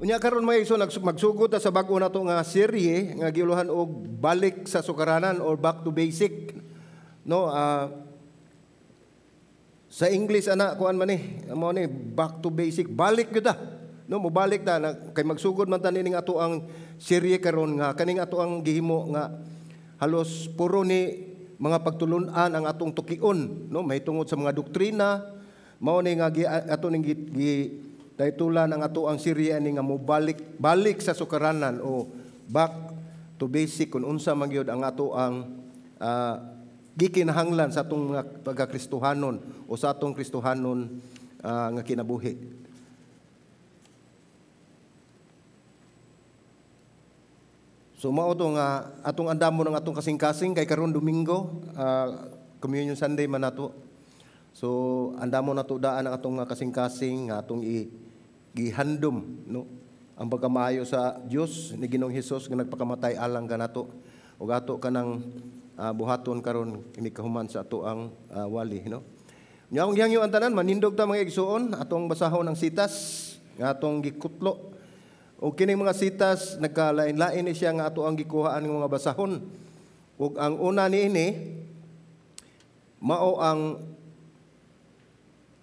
Unya karon mga igsoon, magsugod ta sa bag-o nato nga serye nga giuluhan og balik sa sukaranan or back to basic. No, sa English ana kuan man ni, mao ni back to basic, balik gyud ta. No, mobalik ta na, kay magsugod man ta nining ato ang serye karon nga kaning ato ang gihimo nga halos puro ni mga pagtulun-an ang atong tukion, no, mahitungod sa mga doktrina, mao ni nga ato ning gi titulan ang ato ang serye ani nga mobalik balik sa sukaranan o back to basic kung unsa man gyud ang ato ang gikinahanglan sa atong mga pagkakristohanon o sa atong Kristohanon nga kinabuhi. So mao to nga atong andamon ang atong kasing-kasing kay karon Domingo, Communion Sunday man nato. So andamon nato daan ang atong kasing-kasing nga atong gihandom, no, ang pagkamaayo sa Dios ni Ginoong Hesus nga nagpakamatay alang kanato ug ato kanang buhaton karon kini kahuman sa ato ang wali, no. Nya akong gihangyo ang tanan manindog ta mga igsuon, atong basahon ang sitas nga atong gikutlo. O kining mga sitas nagkalain-lain ni siya nga ato ang gikuhaan ng mga basahon. Ug ang una niini mao ang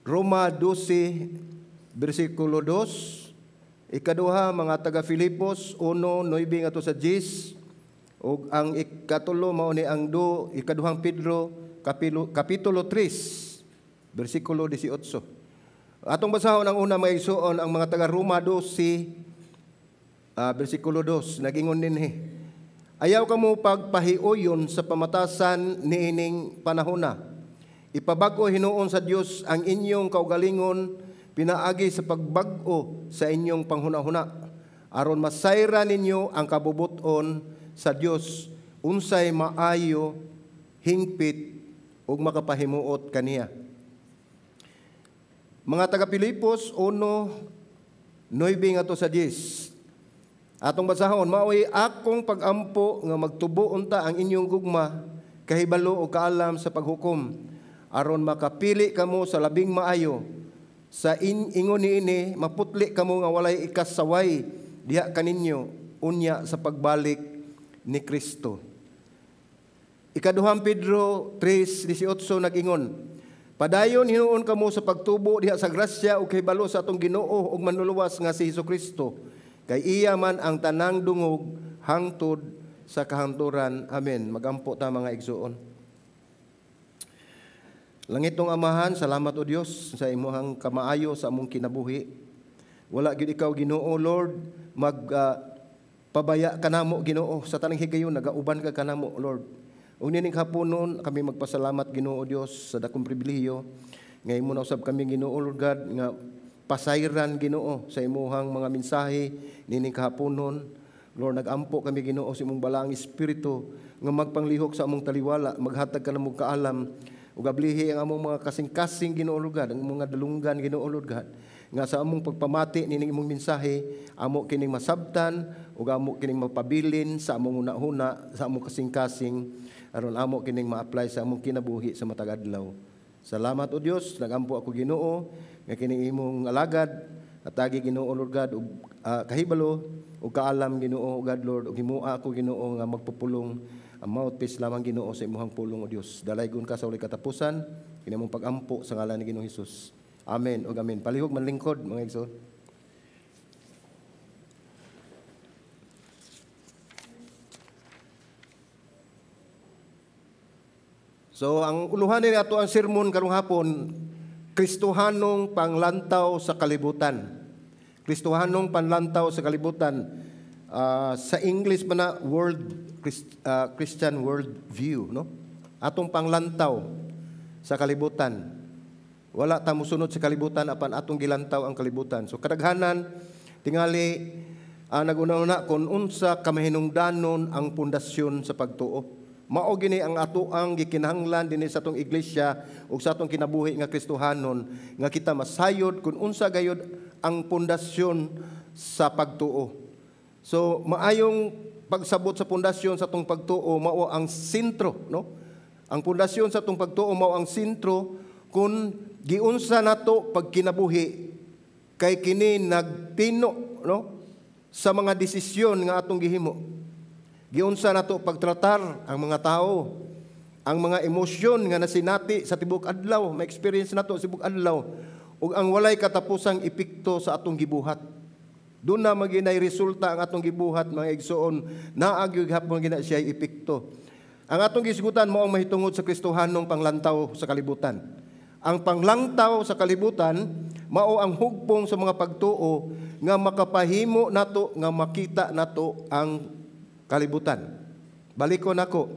Roma 12 bersikulo 2, ikaduha mga taga Filipos 1:9 ngadto sa 10, ug ang ikatulo mao ni ang ikaduhang Pedro kapitulo 3 bersikulo 18. Atong basahon ang una mga igsuon ang mga taga Roma 12 bersikulo 2, nagingon dinhi. Ayaw kamo pagpahiuyon sa pamatasan niining panahona. Ipabag-o hinuon sa Dios ang inyong kaugalingon pinaagi sa pagbag-o sa inyong panghunahuna aron masayra ninyo ang kabubuton sa Dios unsay maayo, hingpit ug makapahimuot kaniya. Mga taga Filipos 1:9 ngadto sa 10. Atong basahon, maoy akong pagampo nga magtubo unta ang inyong gugma kahibalo o kaalam sa paghukom aron makapili kamo sa labing maayo. Sa ingon niini maputli kamo nga walay ikasaway diha kaninyo unya sa pagbalik ni Kristo. Ikaduhang Pedro 3:18 nag-ingon, padayon hinuon kamo sa pagtubo diha sa grasya ug kahibalo sa atong Ginoo ug manluluwas nga si Hesukristo. Kay iya man ang tanang dungog hangtod sa kahangturan. Amen. Magampo ta mga igsuon. Langitong Amahan, salamat o Dios sa imuhang kamaayo sa among kinabuhi. Wala gyud ikaw Ginoo Lord mag pabaya kanamo Ginoo sa tanang higayon nagauban ka kanamo Lord. Ug nining haponon kami magpasalamat Ginoo Dios sa dakong pribilehiyo nga imo na usab kami Ginoo Lord God nga pasayran Ginoo sa imuhang mga mensahe nining kahaponon. Lord, nagampo kami Ginoo sa imong balaang espiritu nga magpanglihok sa among taliwala, maghatag ka namong kaalam ug ablihi ang among mga kasing-kasing Ginoo Lord God, ang among mga dalunggan Ginoo Lord God, nga sa among pagpamati nining imong mensahe amo kining masabtan ug amo kining mapabilin sa among hunahuna, sa among kasing-kasing aron amo kining ma-apply sa among kinabuhi sa matag adlaw. Salamat o Dios, nagampo ako Ginoo nga kining imong alagad at agi Ginoo Lord God ug kahibalo ug kaalam Ginoo God Lord ug himoa ako Ginoo nga magpupulong ang mouthpiece lamang Ginoo sa imong pulong o Dios. Dalaygon ka sa walay katapusan kini among pagampo sa ngalan ni Ginoong Hesus. Amen ug amen. Palihog man lingkod mga igsoon. So ang uluhan ni ato ang sermon karong hapon, Kristohanong panglantaw sa kalibutan. Kristohanong panlantaw sa kalibutan. Sa English man na world Christian world view, no? Atong panglantaw sa kalibutan. Wala ta mosunod sa kalibutan apan atong gilantaw ang kalibutan. So kadaghanan tingali naguna-una kon unsa kamahinungdanon ang pundasyon sa pagtuo. Mao gini ang atoang gikinahanglan dinhi sa atong iglesia ug sa atong kinabuhi nga Kristohanon nga kita masayod kun unsa gayud ang pundasyon sa pagtuo. So maayong pagsabot sa pundasyon sa atong pagtuo mao ang sentro, no? Ang pundasyon sa atong pagtuo mao ang sentro kun giunsa nato pagkinabuhi kay kini nagtino, no? sa mga desisyon nga atong gihimo. Giunsa nato pagtratar ang mga tao, ang mga emosyon nga nasinati sa tibok adlaw, ma-experience nato sa tibok adlaw, ug ang walay katapusang epekto sa atong gibuhat. Duna man ginay resulta ang atong gibuhat, mga igsoon, naa gyud hapon gina siya epekto. Ang atong gisgutan mao ang mahitungod sa Kristohanong panglantaw sa kalibutan. Ang panglantaw sa kalibutan mao ang hugpong sa mga pagtuo nga makapahimo nato nga makita nato ang kalibutan. Balikon nako.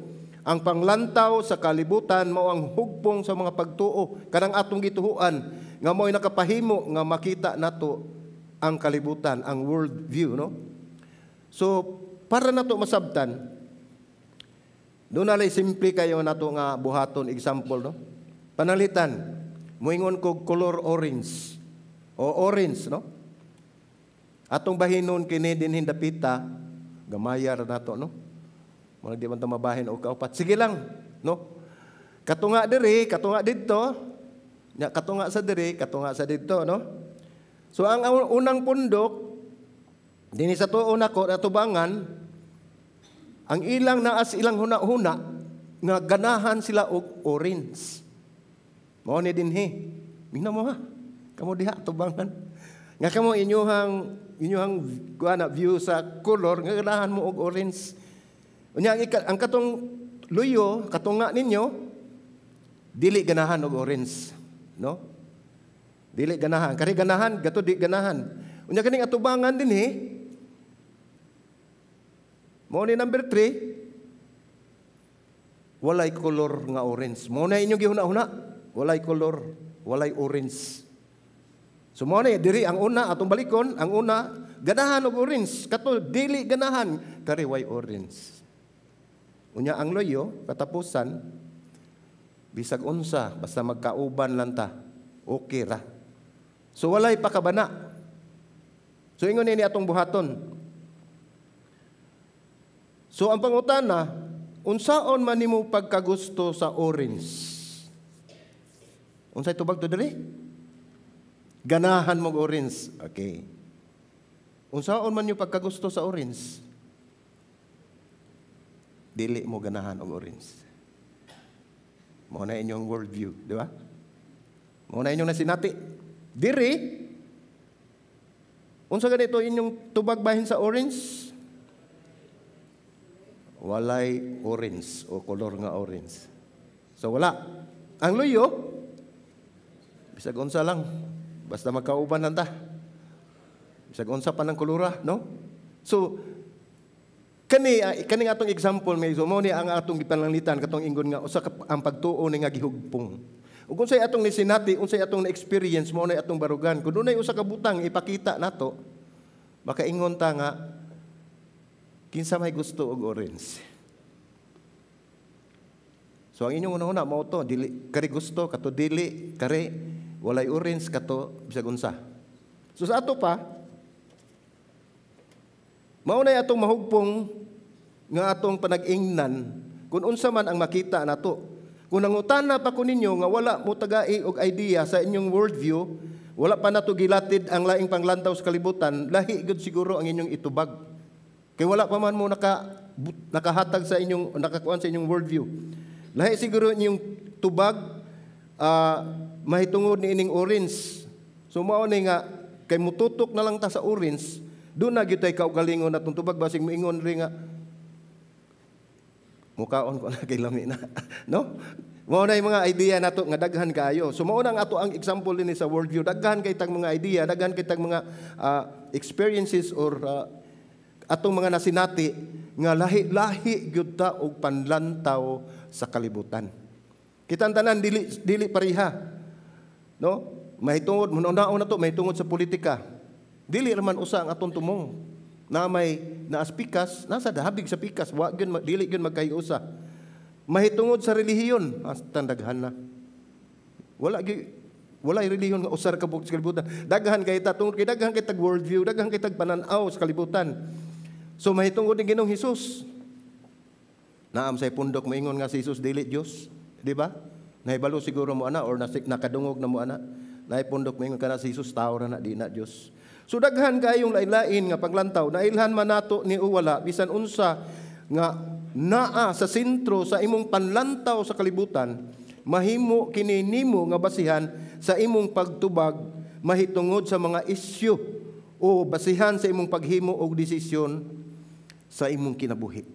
Ang panglantaw sa kalibutan mao ang hugpong sa mga pagtuo kanang atong gituhuan nga mao'y nakapahimo nga makita nato ang kalibutan, ang world view, no? So, para nato masabtan, duna lay simple kayo nato nga buhaton example, no? Panalitan, muingon kog color orange o orange, no? Atong bahinon kini dinhin dapita, gamaya ra nato, no? Mga di man ta mabahin og kaupat. Sige lang, no? Katunga diri, katunga didto, nya katunga sa diri, katunga sa didto, no? So ang unang pundok dinhi sa tuo nako atubangan, ang ilang naas ilang huna-huna nga ganahan sila og orange. Mao ni dinhi. Mingna mo ha. Kamo diha tubangan. Nga kamo inyuhang inyuhang kuana view sa color nga ganahan mo og orange. Unya ang katong luyo, katunga ninyo, dili ganahan og orange, no? Dili ganahan. Kari ganahan, gato di ganahan. Unya kaning atubangan dinhi, mao ni number 3, walay color nga orange. Mao na inyong gihuna-huna, walay color, walay orange. So mao ni diri ang una atong balikon, ang una ganahan og orange, kato dili ganahan, kari way orange. Unya ang loyo katapusan, bisag unsa basta magkauban lang ta, okay ra. So walay pakabana. So ingon ni atong buhaton. So ang pangutana, unsaon man nimo pagkagusto sa orange? Unsay tubag to diri? Ganahan mo orange. Okay. Unsaon man yung pagkagusto sa orange? Dili mo ganahan og orange. Mao na inyong worldview, di ba? Mao na inyong nasinati. Diri, unsa ganito inyong tubag bahin sa orange? Walay orange o kolor nga orange. So wala. Ang luyo, bisag unsa lang, basta magkauban lang ta. Bisag unsa pa ng kolora, no? So, kani kani atong example, may so mao ni ang atong gipananglitan katong ingon nga usa ka ang pagtuo ni nga gihugpong. Ug unsay atong nisinati, unsay atong na-experience, mao na atong barugan. Kung dunay usa ka butang ipakita nato, makaingon ta nga kinsa may gusto og orange. So ang inyong una-una mao to, dili kari gusto kato, dili kari walay orange kato, bisag unsa. So sa ato pa, mao na atong mahugpong nga atong panag-ingnan kung unsa man ang makita nato. Kung nangutana pa ko ninyo nga wala mo tagai og idea sa inyong worldview, wala pa nato gilatid ang laing panglantaw sa kalibutan, lahi gud siguro ang inyong itubag. Kay wala pa man mo nakahatag sa inyong, nakakuan sa inyong worldview. Lahi siguro inyong tubag mahitungod ni ining orange. So mao ni nga kay mututok na lang ta sa orange, duna gyud tay kaugalingon atong tubag, basig moingon ri nga mukaon ko na kay lami na, no? Mao na yung mga idea nato nga daghan kaayo. So mao na ang ato ang example dinhi sa worldview. Daghan kay tag mga idea, daghan kay tag mga experiences or atong mga nasinati nga lahi-lahi gyud ta og panlantaw sa kalibutan. Kitang tanan dili dili pareha. No? Mahitungod munaon na to mahitungod sa politika. Dili raman usa ang atong tumong. Na may naas pikas, nasa dahabig sa pikas, wa gyud dili gyud magkahiusa. Mahitungod sa relihiyon, hasta daghan na. Wala gyud wala relihiyon nga usar ka sa kalibutan. Daghan kay ta tungod kay daghan kay tag worldview, daghan kay tag pananaw sa kalibutan. So mahitungod ni Ginoong Hesus. Naam say pundok moingon nga si Jesus dili Dios, di ba? Nahibalo siguro mo ana or nakadungog na mo ana. Naay pundok moingon kana si Jesus tao ra na, di na Dios. So daghan kayong lain-lain nga paglantaw, nailhan man nato ni o wala, bisan unsa nga naa sa sentro sa imong panlantaw sa kalibutan, mahimo kini nimo nga basihan sa imong pagtubag mahitungod sa mga isyu o basihan sa imong paghimo og desisyon sa imong kinabuhi.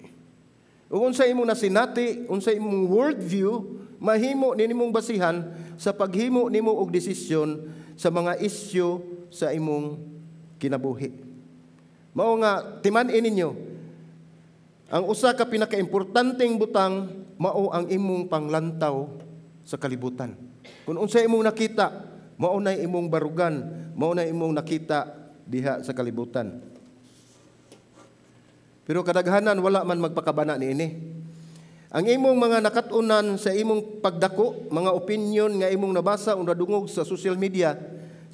Ug unsa imong nasinati, unsa imong worldview, mahimo ni nimong basihan sa paghimo nimo og desisyon sa mga isyu sa imong kinabuhi. Mao nga timan-i ninyo, ang usa ka pinakaimportanteng butang mao ang imong panglantaw sa kalibutan. Kung unsa imong nakita, mao na imong barugan, mao na imong nakita diha sa kalibutan. Pero kadaghanan wala man magpakabana niini. Ang imong mga nakat-unan sa imong pagdako, mga opinion nga imong nabasa o nadungog sa social media,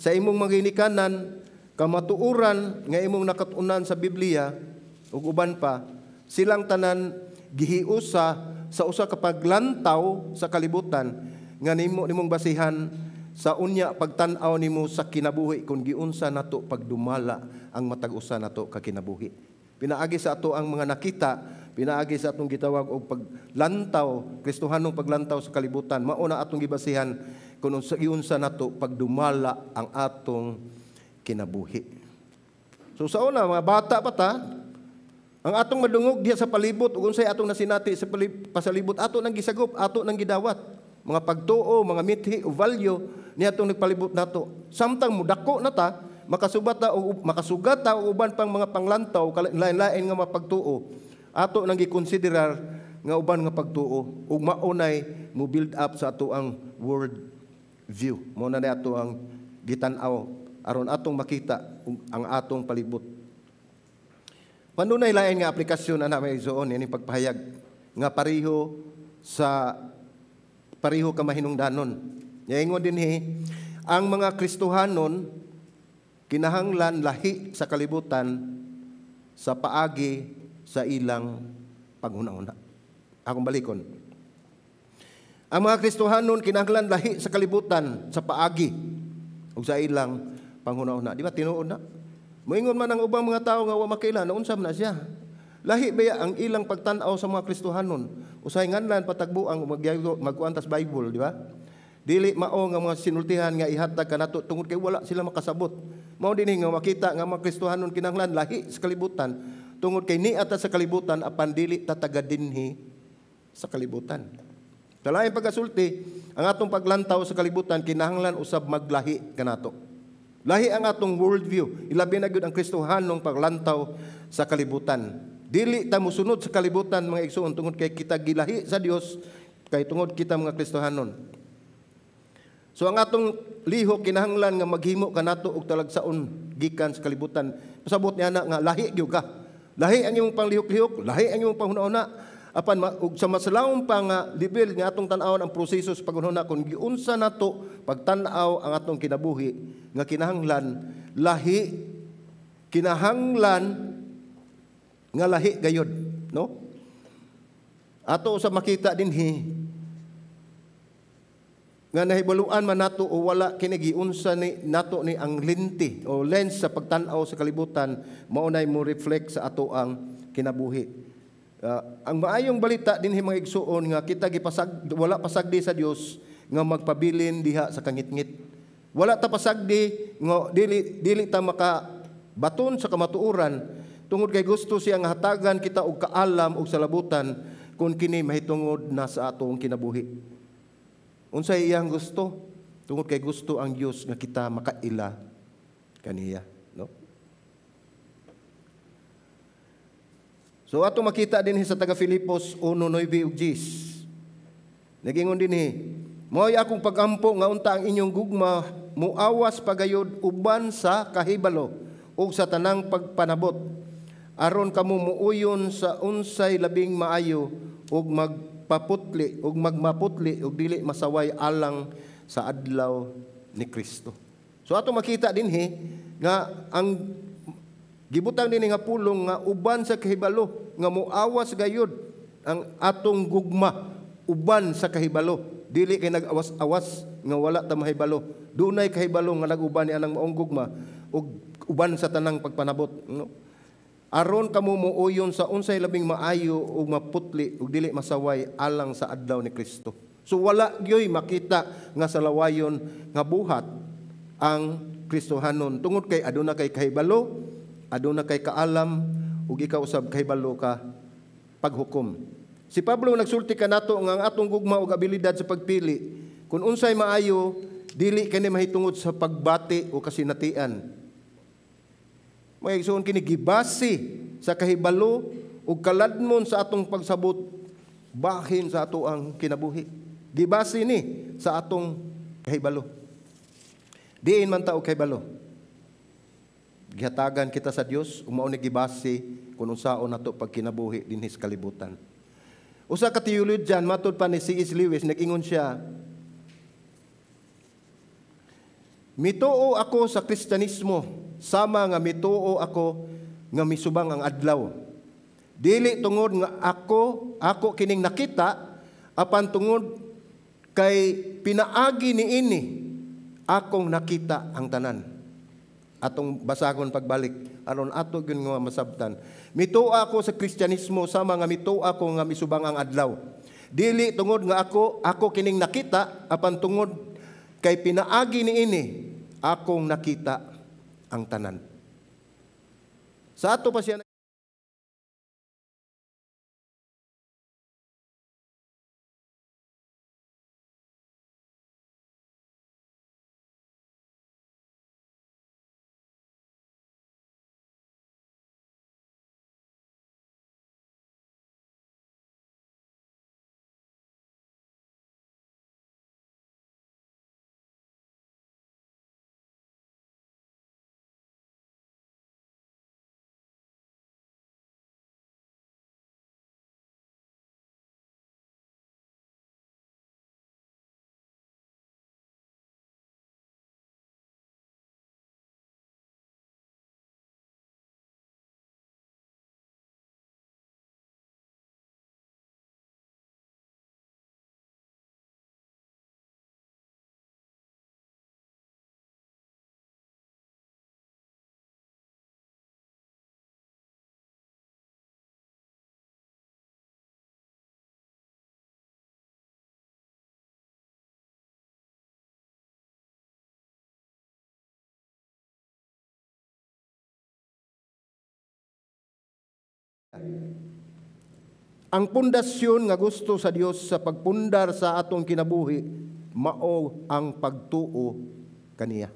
sa imong mga ginikanan, kamatuoran nga imong nakat-unan sa Biblia ug uban pa, silang tanan gihiusa sa usa ka paglantaw sa kalibutan nga nimo nimong basihan sa unya pagtan-aw nimo sa kinabuhi kung giunsa nato pagdumala ang matag usa nato ka kinabuhi. Pinaagi sa ato ang mga nakita, pinaagi sa atong gitawag og paglantaw, Kristohanong paglantaw sa kalibutan, mao na atong gibasihan kung unsa giunsa nato pagdumala ang atong kinabuhi. So sa una, mga bata pa ta, ang atong madungog diha sa palibot ug unsay atong nasinati sa pasalibot, ato nang gisagop, ato nang gidawat. Mga pagtuo, mga mithi o value ni atong nagpalibot nato. Samtang mudako na ta, makasubat ta o makasugat ta og uban pang mga panglantaw, lain-lain nga mga pagtuo. Ato nang gikonsiderar nga uban nga pagtuo ug maunay mo build up sa ato ang world view. Mao na ato ang gitan-aw aron atong makita ang atong palibot. Panunay lain nga aplikasyon ana, mga igsoon, ini pagpahayag nga pareho sa pareho ka mahinungdanon. Yaingon dinhi, ang mga Kristohanon kinahanglan lahi sa kalibutan sa paagi sa ilang paghuna-huna. Akong balikon. Ang mga Kristohanon kinahanglan lahi sa kalibutan sa paagi ug sa ilang panghuna-huna. Di ba tinuod na? Moingon man ang ubang mga tao nga wa makaila, naunsa man na siya. Lahi ba ang ilang pagtan-aw sa mga Kristohanon? Usahay nganlan patagbo ang magkuantas Bible, di ba? Dili mao nga mga sinultihan nga ihatag kanato tungod kay wala sila makasabot. Mao dinhi nga makita nga mga Kristohanon kinahanglan lahi sa kalibutan tungod kay niata sa kalibutan apan dili ta taga dinhi sa kalibutan. Sa laing pagkasulti, ang atong paglantaw sa kalibutan kinahanglan usab maglahi kanato. Lahi ang atong worldview, ilabi na gyud ang Kristohanong paglantaw sa kalibutan. Dili ta mosunod sa kalibutan, mga igsoon, tungod kay kita gilahi sa Dios kay tungod kita mga Kristohanon. So ang atong lihok kinahanglan nga maghimo kanato og talagsaon gikan sa kalibutan. Pasabot niya na nga lahi gyud ka. Lahi ang imong panglihok-lihok, lahi ang imong panghuna-huna. Apan og sa masalawong pa nga level nga atong tan-awon ang proseso sa paghuna kung giunsa nato pagtan-aw ang atong kinabuhi nga kinahanglan lahi, kinahanglan nga lahi gayod, no? Ato sa makita dinhi nga nahibaluan man nato o wala kini giunsa ni nato ni ang lente o lens sa pagtan-aw sa kalibutan, mao nay mo reflect sa ato ang kinabuhi. Ang maayong balita dinhi, mga igsuon, nga kita gipasag wala pasagdi sa Dios nga magpabilin diha sa kangitngit. Wala ta pasagdi nga dili dili ta maka baton sa kamatuoran tungod kay gusto siya nga hatagan kita og kaalam og salabutan kung kini mahitungod na sa atong kinabuhi. Unsay iyang gusto? Tungod kay gusto ang Dios nga kita makaila kaniya, no? So ato makita dinhi sa taga Filipos 1:9 ug 10. Nagingon dinhi, "Mao'y akong pagampo nga unta ang inyong gugma muawas pagayod uban sa kahibalo ug sa tanang pagpanabot, aron kamo muuyon sa unsay labing maayo ug magpaputli ug magmaputli ug dili masaway alang sa adlaw ni Kristo." So ato makita dinhi nga ang gibutang dinhi nga pulong nga uban sa kahibalo, nga muawas gayud ang atong gugma uban sa kahibalo, dili kay nag-awas-awas nga wala ta mahibalo. Dunay kahibalo nga nag-uban ni anang maong gugma ug uban sa tanang pagpanabot, no? Aron kamo muuyon sa unsay labing maayo ug maputli ug dili masaway alang sa adlaw ni Kristo. So wala gyoy makita nga salawayon nga buhat ang Kristohanon tungod kay aduna kay kahibalo, aduna kay kaalam ug ikaw usab kahibalo ka paghukom. Si Pablo nagsulti kanato nga ang atong gugma ug abilidad sa pagpili kung unsay maayo dili kini mahitungod sa pagbati o kasinatian. Mga igsoon, kini gibase sa kahibalo ug kaladmon sa atong pagsabot bahin sa ato ang kinabuhi. Gibase ni sa atong kahibalo. Diin man ta og kahibalo. Gihatagan kita sa Dios ug mao ni gibase kun unsaon nato pagkinabuhi dinhi sa kalibutan. Usa ka theologian matud pa ni C.S. Lewis, nag-ingon siya, mituo ako sa Kristiyanismo sama nga mituo ako nga misubang ang adlaw. Dili tungod nga ako kining nakita, apan tungod kay pinaagi niini akong nakita ang tanan. Atong basahon pagbalik aron ato gyud nga masabtan. Mituo ako sa Kristiyanismo sama nga mituo ako nga misubang ang adlaw. Dili tungod nga ako kining nakita, apan tungod kay pinaagi niini akong nakita ang tanan. Sa ato pa siya ang pundasyon nga gusto sa Dios sa pagpundar sa atong kinabuhi mao ang pagtuo kaniya.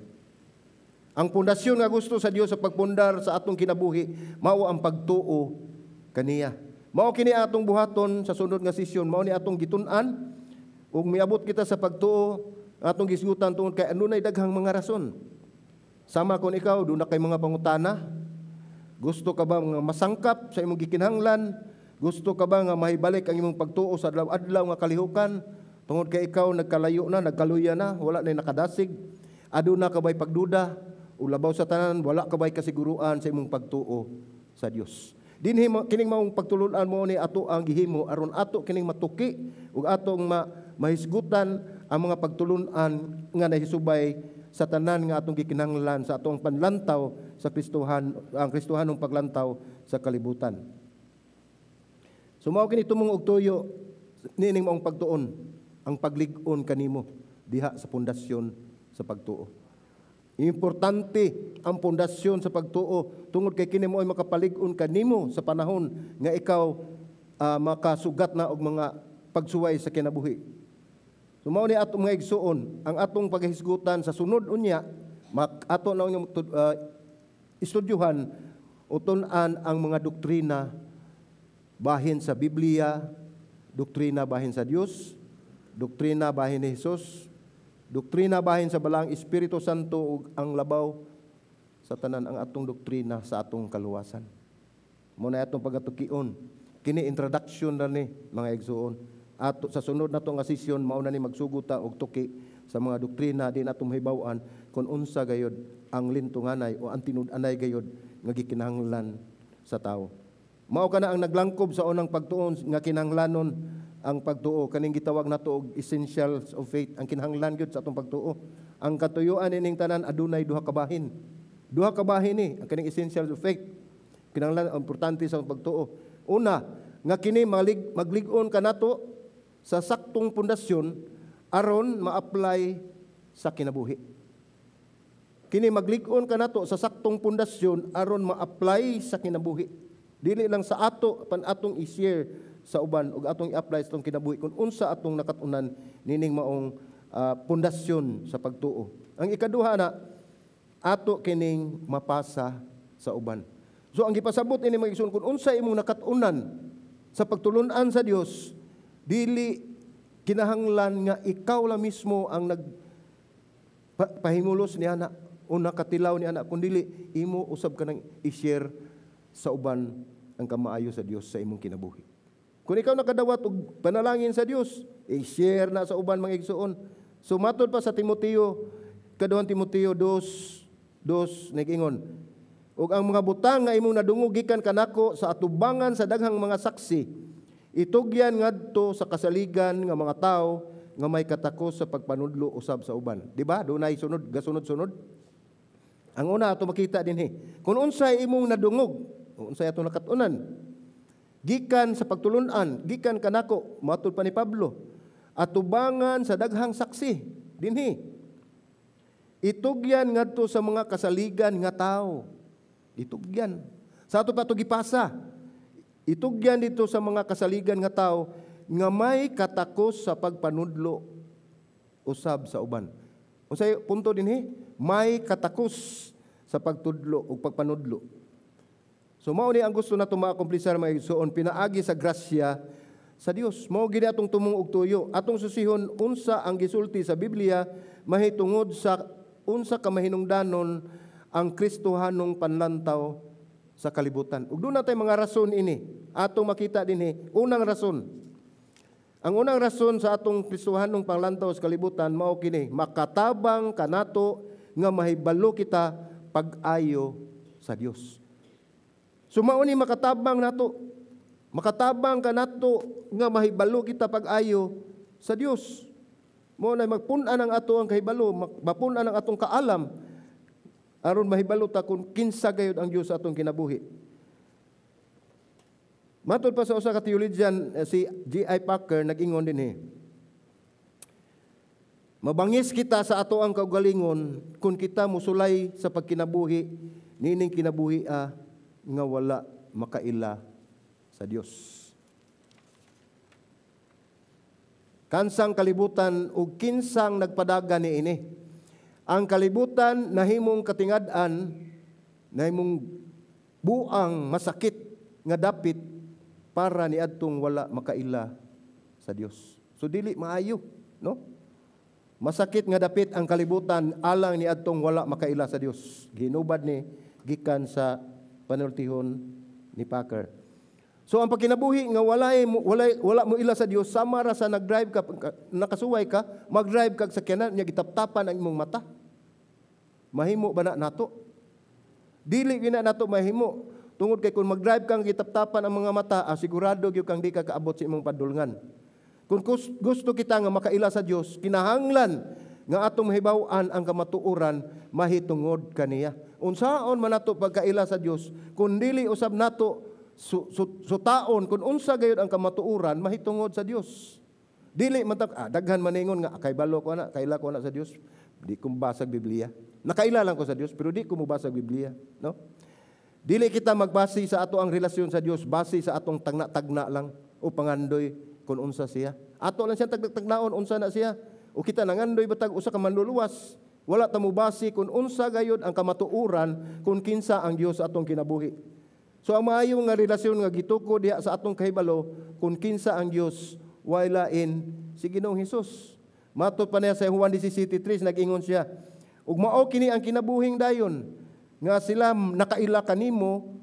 Ang pundasyon nga gusto sa Dios sa pagpundar sa atong kinabuhi mao ang pagtuo kaniya. Mao kini atong buhaton sa sunod nga sesyon, mao ni atong gitun-an ug miabot kita sa pagtuo atong gisgutan tungod kay adunay daghang mga rason. Sama kon ikaw duna kay mga pangutana, gusto ka ba nga masangkap sa imong gikinahanglan? Gusto ka ba nga mahibalik ang imong pagtuo sa adlaw-adlaw nga kalihukan? Tungod kay ikaw nagkalayo na, nagkaluya na, wala na nakadasig. Aduna ka ba'y pagduda? O labaw sa tanan, wala ka ba'y kasiguruan sa imong pagtuo sa Dios? Dinhi kining maong pagtulun-an mo ni ato ang gihimo aron ato kining matuki ug atong mahisgutan ang mga pagtulun-an nga nahisubay sa tanan nga atong gikinahanglan sa atong panlantaw sa Kristohan, ang Kristohanong paglantaw sa kalibutan. So mao kini tumong og tuyo niining maong pagtuon, ang paglig-on kanimo diha sa pundasyon sa pagtuo. Importante ang pundasyon sa pagtuo tungod kay kini mo ay makapalig-on kanimo sa panahon nga ikaw makasugat na og mga pagsuway sa kinabuhi. So mao ni atong mga igsuon, ang atong paghisgutan sa sunod unya ato na unyang istudyuhan o tun-an ang mga doktrina bahin sa Biblia, doktrina bahin sa Dios, doktrina bahin ni Hesus, doktrina bahin sa Balaang Espiritu Santo ug ang labaw sa tanan ang atong doktrina sa atong kaluwasan. Mo na atong pagatukion. Kini introduction ra ni mga igsuon. Ato sa sunod nato nga sesyon mao na ni magsugot ta og tuki sa mga doktrina din atong mahibaw-an kung unsa gayod ang lintunganay o ang tinud-anay gayod nga gikinahanglan sa tawo. Mao kana ang naglangkob sa unang pagtuon nga kinahanglanon ang pagtuo kaning gitawag nato og essentials of faith, ang kinahanglan gyud sa atong pagtuo. Ang katuyuan ining tanan adunay duha ka bahin. Duha ka bahin ni ang kaning essentials of faith. Kinahanglan importante sa pagtuo. Una, nga kini maglig-on kanato sa saktong pundasyon aron ma-apply sa kinabuhi. Kini maglig-on kanato sa saktong pundasyon aron ma-apply sa kinabuhi. Dili lang sa ato pan atong i-share sa uban ug atong i-apply sa atong kinabuhi kung unsa atong nakat-unan nining maong pundasyon sa pagtuo. Ang ikaduha na ato kining mapasa sa uban. So ang gipasabot ini, mga igsoon, kung unsa imong nakat-unan sa pagtulun-an sa Dios, dili kinahanglan nga ikaw lang mismo ang nag pahimulos niya na o nakatilaw niya na, kundili imo usab ka nang i-share sa uban ang kamaayo sa Dios sa imong kinabuhi. Kung ikaw nakadawat og panalangin sa Dios, i-share na sa uban, mga igsoon. So matod pa sa Timoteo, Kaduhang Timoteo 2:2, nag-ingon, "Ug ang mga butang nga imong nadungog gikan kanako sa atubangan sa daghang mga saksi, itugyan ngadto sa kasaligan nga mga tawo nga may katakos sa pagpanudlo usab sa uban." Di ba? Dunay sunod, gasunod-sunod. Ang una ato makita dinhi, kung unsay imong nadungog, unsay ato nakat-unan gikan sa pagtulun-an, gikan kanako, matud pa ni Pablo, atubangan sa daghang saksi dinhi. Itugyan ngadto sa mga kasaligan nga tao. Itugyan. Sa ato pa ito gipasa. Itugyan dito sa mga kasaligan nga tao nga may katakos sa pagpanudlo usab sa uban. Unsay punto dinhi? May katakos sa pagtudlo o pagpanudlo. So mao ni ang gusto nato maakomplisar, mga igsoon, pinaagi sa grasya sa Dios. Mao gid atong tumong og tuyo. Atong susihon unsa ang gisulti sa Biblia mahitungod sa unsa ka mahinungdanon ang Kristohanong panlantaw sa kalibutan. Ug duna tay mga rason ini. Atong makita dinhi. Unang rason. Ang unang rason sa atong Kristohanong panglantaw sa kalibutan mao kini: makatabang kanato nga mahibalo kita pag-ayo sa Dios. So mao ni makatabang nato. Makatabang kanato nga mahibalo kita pag-ayo sa Dios. Mao na magpun-an ang ato ang kahibalo, mapun-an ang atong kaalam aron mahibalo ta kung kinsa gayud ang Dios sa atong kinabuhi. Matod pa sa usa ka theologian, si J.I. Packer, nag-ingon dinhi, "Mabangis kita sa ato ang kaugalingon kung kita musulay sa pagkinabuhi nining kinabuhi nga wala makaila sa Dios. Kansang kalibutan ug kinsang nagpadagan niini. Ang kalibutan nahimong katingad-an, nahimong buang masakit nga dapit para niadtong wala makaila sa Dios." So dili maayo, no? Masakit nga dapit ang kalibutan alang niadtong wala makaila sa Dios. Ginubad ni gikan sa panultihon ni Packer. So ang pagkinabuhi nga wala mo ila sa Dios, sama ra sa nag-drive ka, nakasuway ka, mag-drive kag sakyanan nya gitaptapan ang imong mata. Mahimo ba na nato? Dili gyud na nato mahimo. Tungod kay kung mag-drive kang gitaptapan ang mga mata, sigurado gyud kang di ka kaabot sa imong padulngan. Kung gusto kita nga makaila sa Dios, kinahanglan nga atong mahibaw-an ang kamatuoran mahitungod kaniya. Unsaon man nato pagkaila sa Dios kung dili usab nato sutaon kung unsa gayud ang kamatuoran mahitungod sa Dios? Dili man ta daghan maningon nga kay balo ko ana, kaila ko ana sa Dios, di ko mobasag Biblia. Nakaila lang ko sa Dios pero di ko mobasag Biblia, no? Dili kita magbase sa ato ang relasyon sa Dios base sa atong tagna-tagna lang o pangandoy kung unsa siya. Ato lang siya tagtagnaon unsa na siya. O kita nangandoy batag usa ka manluluwas. Wala ta mobase kung unsa gayud ang kamatuoran kung kinsa ang Dios sa atong kinabuhi. So ang maayo nga relasyon nga gitukod diha sa atong kahibalo kung kinsa ang Dios, way lain si Ginoong Hesus. Matod pa niya sa Juan 17:3, nag-ingon siya, "Ug mao kini ang kinabuhing dayon nga sila nakaila kanimo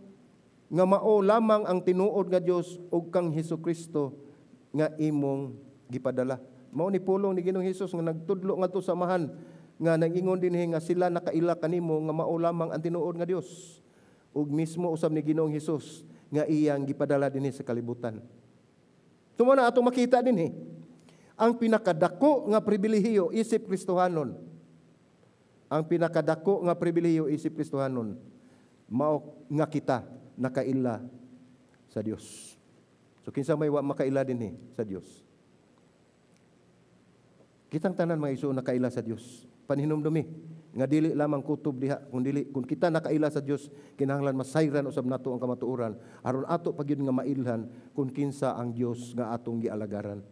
nga mao lamang ang tinuod nga Dios ug kang Hesukristo nga imong gipadala." Mao ni pulong ni Ginoong Hesus nga nagtudlo ngadto sa amahan nga nag-ingon dinhi nga sila nakaila kanimo nga mao lamang ang tinuod nga Dios ug mismo usab ni Ginoong Hesus nga iyang gipadala dinhi sa kalibutan. Tumo na atong makita dinhi ang pinakadako nga pribilehiyo isip Kristohanon. Ang pinakadako nga pribilehiyo isip Kristohanon mao nga kita nakaila sa Dios. So kinsa may wa makaila dinhi sa Dios? Kitang tanan, mga igsoon, nakaila sa Dios. Panhinumdumi nga dili lamang kutob diha kung dili, kung kita nakaila sa Dios, kinahanglan masayran usab nato ang kamatuoran aron ato pa gyud nga mailhan kung kinsa ang Dios nga atong gialagaran.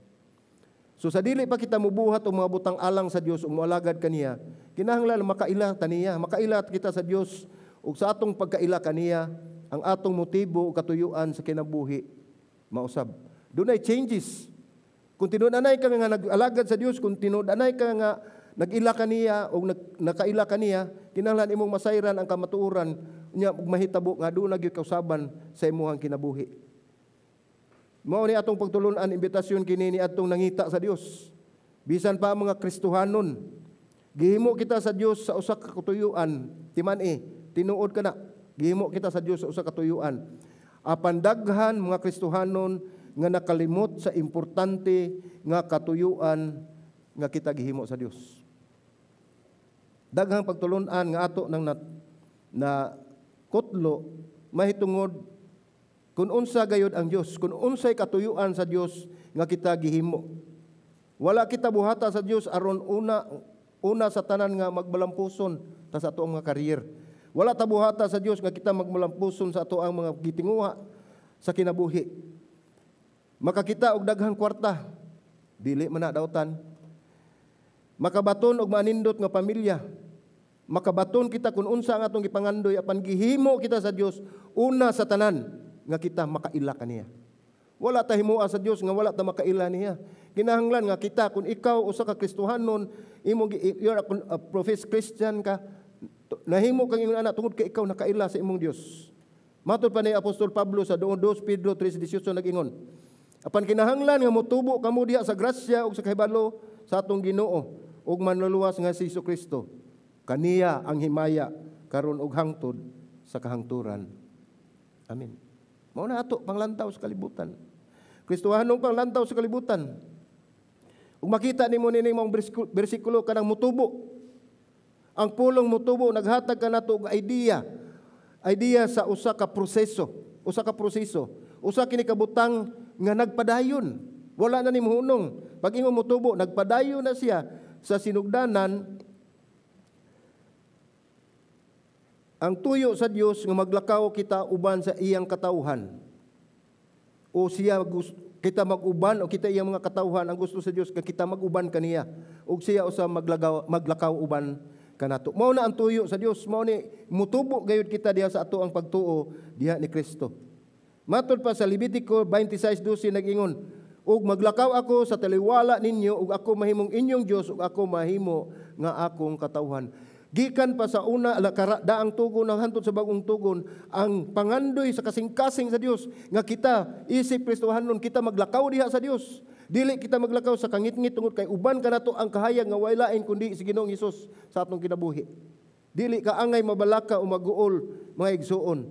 So sa dili pa kita mubuhat og mga butang alang sa Dios ug moalagad kaniya, kinahanglan makaila ta niya, makaila kita sa Dios, ug sa atong pagkaila kaniya, ang atong motibo ug katuyuan sa kinabuhi mausab. Dunay changes. Kung tinud-anay ka nga nag-alagad sa Dios, kung tinud-anay ka nga nag-ila kaniya o nakaila kaniya, kinahanglan imong masayran ang kamatuoran nya ug mahitabo nga doon na gyud kausaban sa imong kinabuhi. Mao ni atong pagtulun-an, imbitasyon kini ni atong nangita sa Dios. Bisan pa ang mga Kristohanon, gihimo kita sa Dios sa usa ka katuyuan, timan-i, tinuod kana. Gihimo kita sa Dios sa usa ka katuyuan. Apan daghan mga Kristohanon nga nakalimot sa importante nga katuyuan nga kita gihimo sa Dios. Daghang pagtulun-an nga ato nang na kutlo mahitungod kung unsa gayud ang Dios, kung unsay katuyuan sa Dios nga kita gihimo. Wala kita buhata sa Dios aron una una sa tanan nga magbalampuson ta sa atoang mga career. Wala ta buhata sa Dios nga kita magbalampuson sa atoang mga gitinguha sa kinabuhi. Makakita og daghang kwarta, dili man na dautan. Makabaton og manindot nga pamilya. Makabaton kita kung unsa ang atong gipangandoy, apan gihimo kita sa Dios una sa tanan nga kita makaila kaniya. Wala ta himoa sa Dios nga wala ta makaila niya. Kinahanglan nga kita, kung ikaw usa ka Kristohanon, imo you're a professed Christian ka, nahimo kang ingon ana tungod kay ikaw nakaila sa imong Dios. Matod pa ni Apostol Pablo sa 2 Pedro 3:18, nag-ingon, "Apan kinahanglan nga motubo kamo diha sa grasya ug sa kahibalo sa atong Ginoo ug Manluluwas nga si Kristo. Kaniya ang himaya karon ug hangtod sa kahangturan. Amen." Mao na ato panglantaw sa kalibutan. Kristohanong panglantaw sa kalibutan. Ug makita nimo nining maong bersikulo kanang mutubo. Ang pulong mutubo naghatag kanato og idea. Idea sa usa ka proseso, usa ka proseso. Usa kini kabutang nga nagpadayon. Wala na ni muhunong. Pag ingon mutubo, nagpadayon na siya sa sinugdanan. Ang tuyo sa Dios nga maglakaw kita uban sa iyang katawhan. O siya gusto kita mag-uban o kita iyang mga katawhan, ang gusto sa Dios nga kita mag-uban kaniya ug siya usa maglakaw uban kanato. Mao na ang tuyo sa Dios, mao ni mutubo gayud kita diha sa ato ang pagtuo diha ni Kristo. Matod pa sa Levitico 26:12, nag-ingon, "Ug maglakaw ako sa taliwala ninyo ug ako mahimong inyong Dios ug ako mahimo nga akong katawhan." Gikan pa sa una daang tugon ang hantod sa bagong tugon, ang pangandoy sa kasing-kasing sa Dios nga kita isip Kristohanon, kita maglakaw diha sa Dios. Dili kita maglakaw sa kangitngit tungod kay uban kanato ang kahayag nga way lain kundi si Ginoong Hesus sa atong kinabuhi. Dili ka angay mabalaka o maguol, mga igsuon,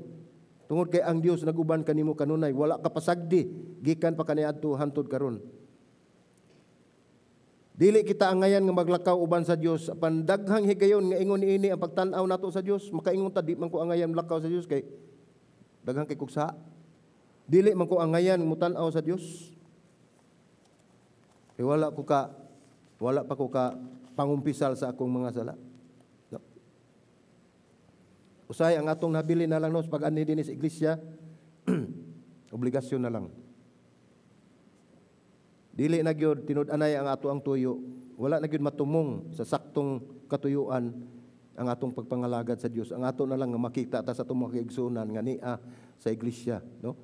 tungod kay ang Dios naguban kanimo kanunay, wala ka pasagdi gikan pa kaniadto hantod karon. Dili kita angayan nga maglakaw uban sa Dios, apan daghang higayon nga ingon niini ang pagtan-aw nato sa Dios, makaingon ta, "Di man ko angayan maglakaw sa Dios kay daghan kay kugsa. Dili man ko angayan mutan-aw sa Dios. Kay wala pa ko ka pangumpisal sa akong mga sala." No. Usay ang atong nabili na lang no sa pag-anhi dinhi sa iglesia, obligasyon na lang. Dili na gyud tinud-anay ang ato ang tuyo. Wala na gyud matumong sa saktong katuyuan ang atong pagpangalagad sa Dios. Ang ato na lang nga makita ta sa atong mga kaigsuonan nga nia sa iglesia, no?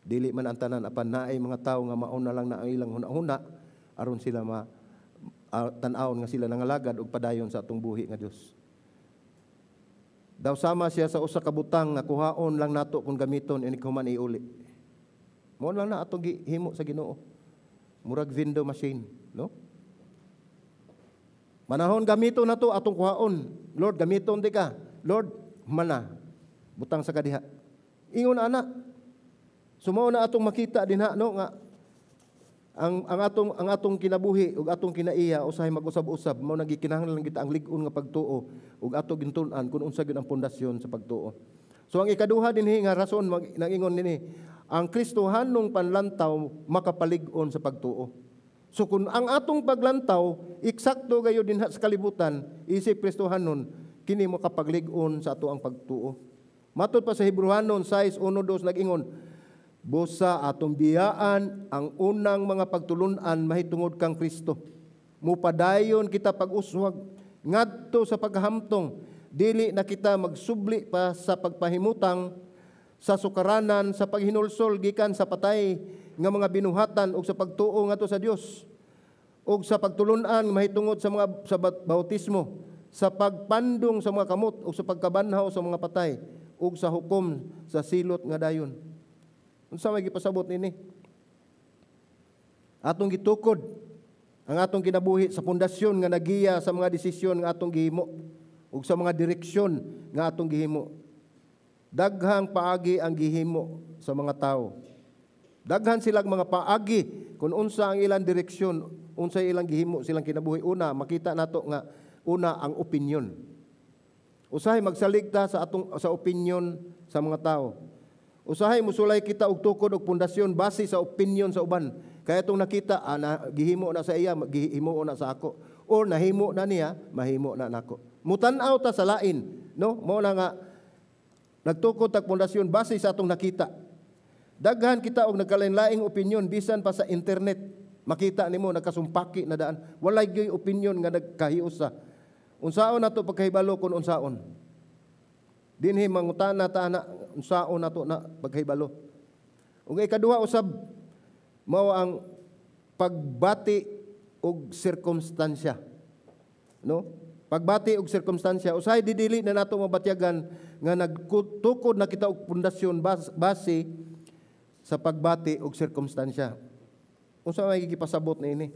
Dili man ang tanan, apan naay mga tawo nga mao na lang na ang ilang hunahuna aron sila ma tan-awon nga sila nangalagad og padayon sa atong buhi nga Dios. Daw sama siya sa usa ka butang nga kuhaon lang nato kung gamiton inig human iuli. Mao lang na atong gihimo sa Ginoo. Murag window machine, no? Manahon gamiton na to atong kuhaon. "Lord, gamiton di ka. Lord, mana butang sa kadiha." Ingon ana. Sumao na atong makita dinha, no, nga Ang atong kinabuhi ug atong kinaiya usahay mag-usab-usab. Mao nang gikinahanglan kita ang lig-on nga pagtuo ug ato gintun-an kung unsa gyud ang pundasyon sa pagtuo. So ang ikaduha dinhi nga rason nangingon dinhi, ang Kristohanong panlantaw makapalig-on sa pagtuo. So kung ang atong paglantaw eksakto gayud dinha sa kalibutan isip Kristohanon, kini makapaglig-on sa ato ang pagtuo. Matud pa sa Hebreohanon 6:1-2, nag-ingon, "Busa atong biyaan ang unang mga pagtulunan mahitungod kang Kristo. Mupadayon kita pag-uswag ngadto sa paghamtong. Dili na kita magsubli pa sa pagpahimutang sa sukaranan, sa paghinulsol gikan sa patay nga mga binuhatan ug sa pagtuo ngadto sa Dios ug sa pagtulunan mahitungod sa mga sa bautismo, sa pagpandong sa mga kamot ug sa pagkabanhaw sa mga patay ug sa hukom sa silot nga dayon." Unsa may gipasabot nini? Atong gitukod ang atong kinabuhi sa pundasyon nga nagiya sa mga desisyon nga atong gihimo ug sa mga direksyon nga atong gihimo. Daghang paagi ang gihimo sa mga tao. Daghan silang mga paagi kung unsa ang ilang direksyon, unsa ilang gihimo silang kinabuhi. Una, makita nato nga una ang opinion. Usahay magsalig ta sa opinion sa mga tao. Usahay musulay kita og tukod og pundasyon base sa opinion sa uban. Kaya itong nakita, na, gihimo na sa iya, gihimo na sa ako. Or nahimo na niya, mahimo na nako. Mutan-aw ta sa lain, no? Mao na nga nagtukod tag pundasyon base sa atong nakita. Daghan kita og nagkalain-laing opinion bisan pa sa internet. Makita nimo nagkasumpaki na daan. Walay gyoy opinion nga nagkahiusa. Unsaon nato pagkahibalo kung unsaon? Dinhi mangutana ta ana, unsaon nato na pagkahibalo? Ug ikaduha usab mao ang pagbati og sirkumstansya. No? Pagbati og sirkumstansya, usahay didili na nato mabatyagan nga nagtukod na kita og pundasyon base sa pagbati og sirkumstansya. Unsa may gipasabot niini?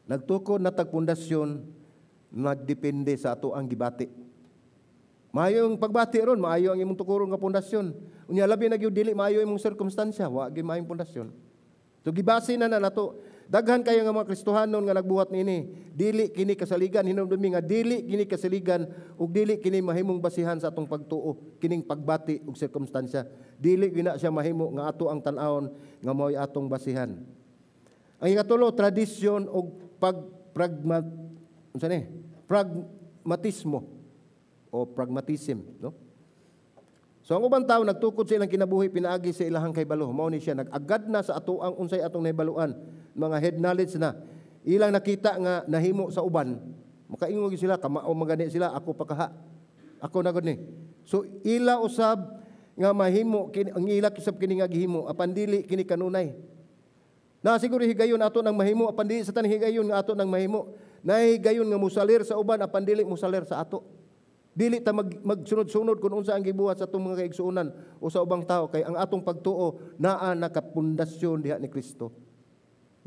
Nagtukod na tag pundasyon nagdepende sa ato ang gibati. Maayo ang pagbati ron, maayo ang imong tukuron nga pundasyon. Unya labi na gyud dili maayo imong sirkumstansya, wa gyud maayong pundasyon. So gibase na na nato. Daghan kayo nga mga Kristohanon nga nagbuhat niini. Dili kini kasaligan, hinumdumi nga dili kini kasaligan ug dili kini mahimong basihan sa atong pagtuo, kining pagbati ug sirkumstansya. Dili gyud na siya mahimo nga ato ang tan-awon nga mao'y atong basihan. Ang ikatulo, tradisyon ug pag pragma unsa ni? Pragmatismo o pragmatism, no? So ang ubang tao nagtukod sa ilang kinabuhi pinaagi sa ilahang kahibalo. Mao ni siya nag-agad na sa ato ang unsay atong nahibaluan, mga head knowledge na. Ilang nakita nga nahimo sa uban, makaingon gyud sila, kamao magani sila, ako pa kaha. Ako na gud ni. So ila usab nga mahimo kini, ang ila usab kini nga gihimo apan dili kini kanunay. Na siguro higayon ato nang mahimo apan dili sa tanang higayon nga ato nang mahimo. Na higayon nga musalir sa uban apan dili musalir sa ato. Dili ta magsunod-sunod kung unsa ang gibuhat sa atong mga kaigsuonan o sa ubang tao kay ang atong pagtuo naa nakapundasyon diha ni Kristo.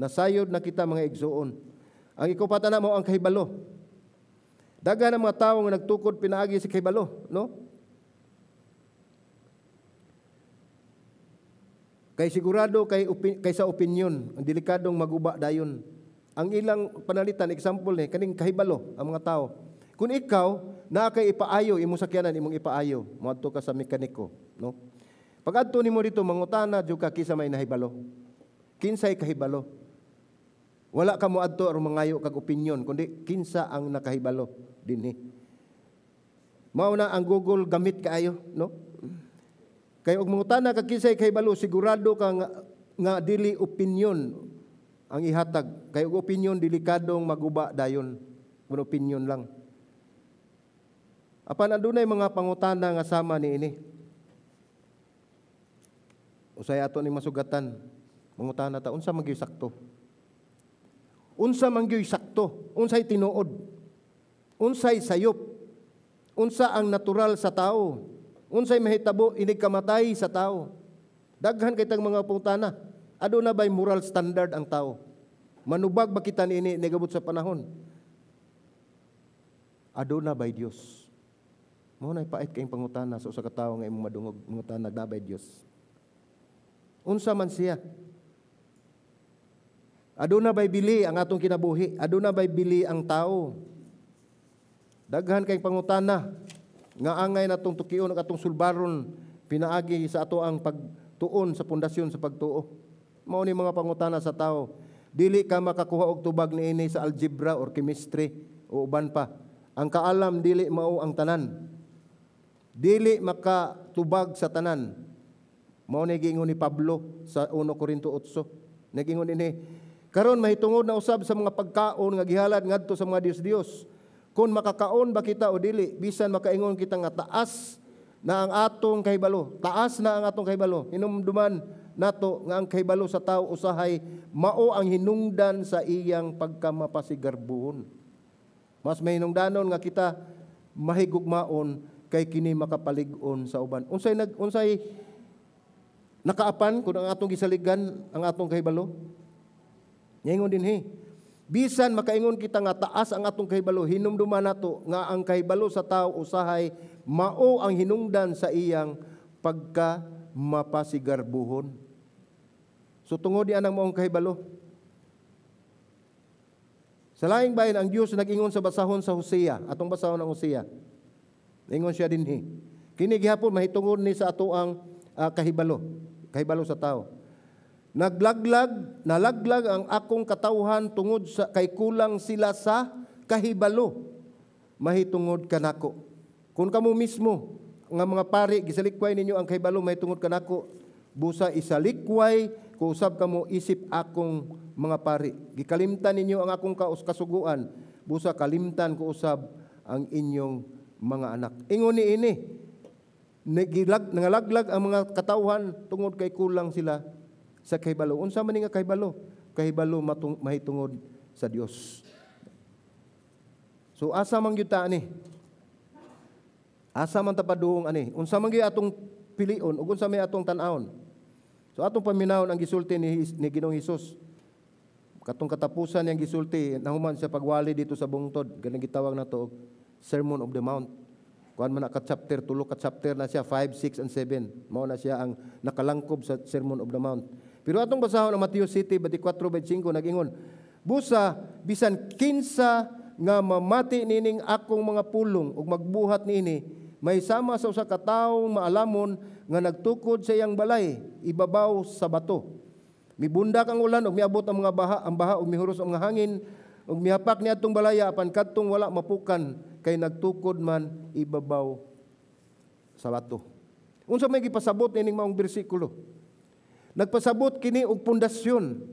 Nasayod na kita, mga igsuon. Ang ikupat na mo ang kahibalo. Daghan ang mga tawo nga nagtukod pinaagi sa kahibalo, no? Kay sigurado kay sa opinion, ang delikadong maguba dayon. Ang ilang panalitan, example ni kaning kahibalo ang mga tao. Kung ikaw naa kay ipaayo imong sakyanan, imong ipaayo, moadto ka sa mekaniko, no? Pag adto nimo dito, mangutana jud ka kinsa may nahibalo. Kinsay kahibalo? Wala ka moadto aron mangayo kag opinion, kundi kinsa ang nakahibalo dinhi. Mao na ang Google gamit kaayo, no? Kay og mangutana ka kinsay kahibalo, sigurado ka nga dili opinion ang ihatag. Kay og opinion delikadong maguba dayon. Kun opinion lang. Apan adunay mga pangutana nga sama niini. Usay ato ni masugatan. Mangutana ta, unsa man gyud sakto? Unsa man gyud sakto? Unsay tinuod? Unsay sayop? Unsa ang natural sa tao? Unsay mahitabo inig kamatay sa tao? Daghan kay tag mga pangutana. Aduna ba'y moral standard ang tao? Manubag ba kita niini nigabot sa panahon? Aduna ba'y Dios? Mao nay pait kayong pangutana sa usa ka tawo nga imong madungog, mangutana na bay Dios. Unsa man siya? Aduna bay bili ang atong kinabuhi? Aduna bay bili ang tao? Daghan kay pangutana nga angay natong tukion ug atong sulbaron pinaagi sa ato ang pagtuon sa pundasyon sa pagtuo. Mao ni mga pangutana sa tao. Dili ka makakuha og tubag niini sa algebra or chemistry o uban pa. Ang kaalam dili mao ang tanan. Dili makatubag sa tanan. Mao ni giingon ni Pablo sa 1 Corinto 8. Nagingon ini, karon mahitungod na usab sa mga pagkaon nga gihalad ngadto sa mga dios-dios. Kung makakaon ba kita o dili, bisan makaingon kita nga taas na ang atong kahibalo, taas na ang atong kahibalo. Hinumduman nato nga ang kahibalo sa tao usahay mao ang hinungdan sa iyang pagkamapasigarbuhon. Mas mahinungdanon nga kita mahigugmaon kay kini makapalig-on sa uban. Unsay nakaapan kung ang atong gisaligan ang atong kahibalo? Ningon dinhi, bisan makaingon kita nga taas ang atong kahibalo, hinumduman nato nga ang kahibalo sa tao usahay mao ang hinungdan sa iyang pagka mapasigarbuhon. So tungod di anang maong kahibalo. Sa laing bahin, ang Dios nag-ingon sa basahon sa Hosea, atong basahon ang Hosea. Ingon siya dinhi. Kini gihapon mahitungod ni sa ato ang kahibalo, kahibalo sa tao. Naglaglag, nalaglag ang akong katawhan tungod sa kay kulang sila sa kahibalo. Mahitungod kanako. Kung kamo mismo nga mga pari gisalikway ninyo ang kahibalo mahitungod kanako, busa isalikway ko usab kamo isip akong mga pari. Gikalimtan ninyo ang akong kasuguan, busa kalimtan ko usab ang inyong mga anak. Ingon ni ini, nangalaglag ang mga katawhan tungod kay kulang sila sa kahibalo. Unsa man nga kahibalo? Kahibalo mahitungod sa Dios. So asa man gyud ta ani? Asa man ta paduong ani? Unsa man gyud atong pilion ug unsa may atong tan-awon? So atong paminawon ang gisulti ni Ginoong Hesus. Katong katapusan niyang gisulti nahuman sa pagwali dito sa bungtod, ganang gitawag nato og Sermon of the Mount. Kuan man na ka chapter, tulo ka chapter na siya, 5, 6 and 7. Mao na siya ang nakalangkob sa Sermon of the Mount. Pero atong basahon ang Mateo 7, 24-25, nag-ingon, busa, bisan kinsa nga mamati nining akong mga pulong ug magbuhat niini, may sama sa usa ka tawo maalamon nga nagtukod sa iyang balay, ibabaw sa bato. Mibundak ang ulan ug miabot ang mga baha, ang baha ug mihuros ang mga hangin ug mihapak niadtong balaya apan kadtong wala mapukan kay nagtukod man ibabaw sa bato. Unsa may gipasabot nining maong bersikulo? Nagpasabot kini og pundasyon.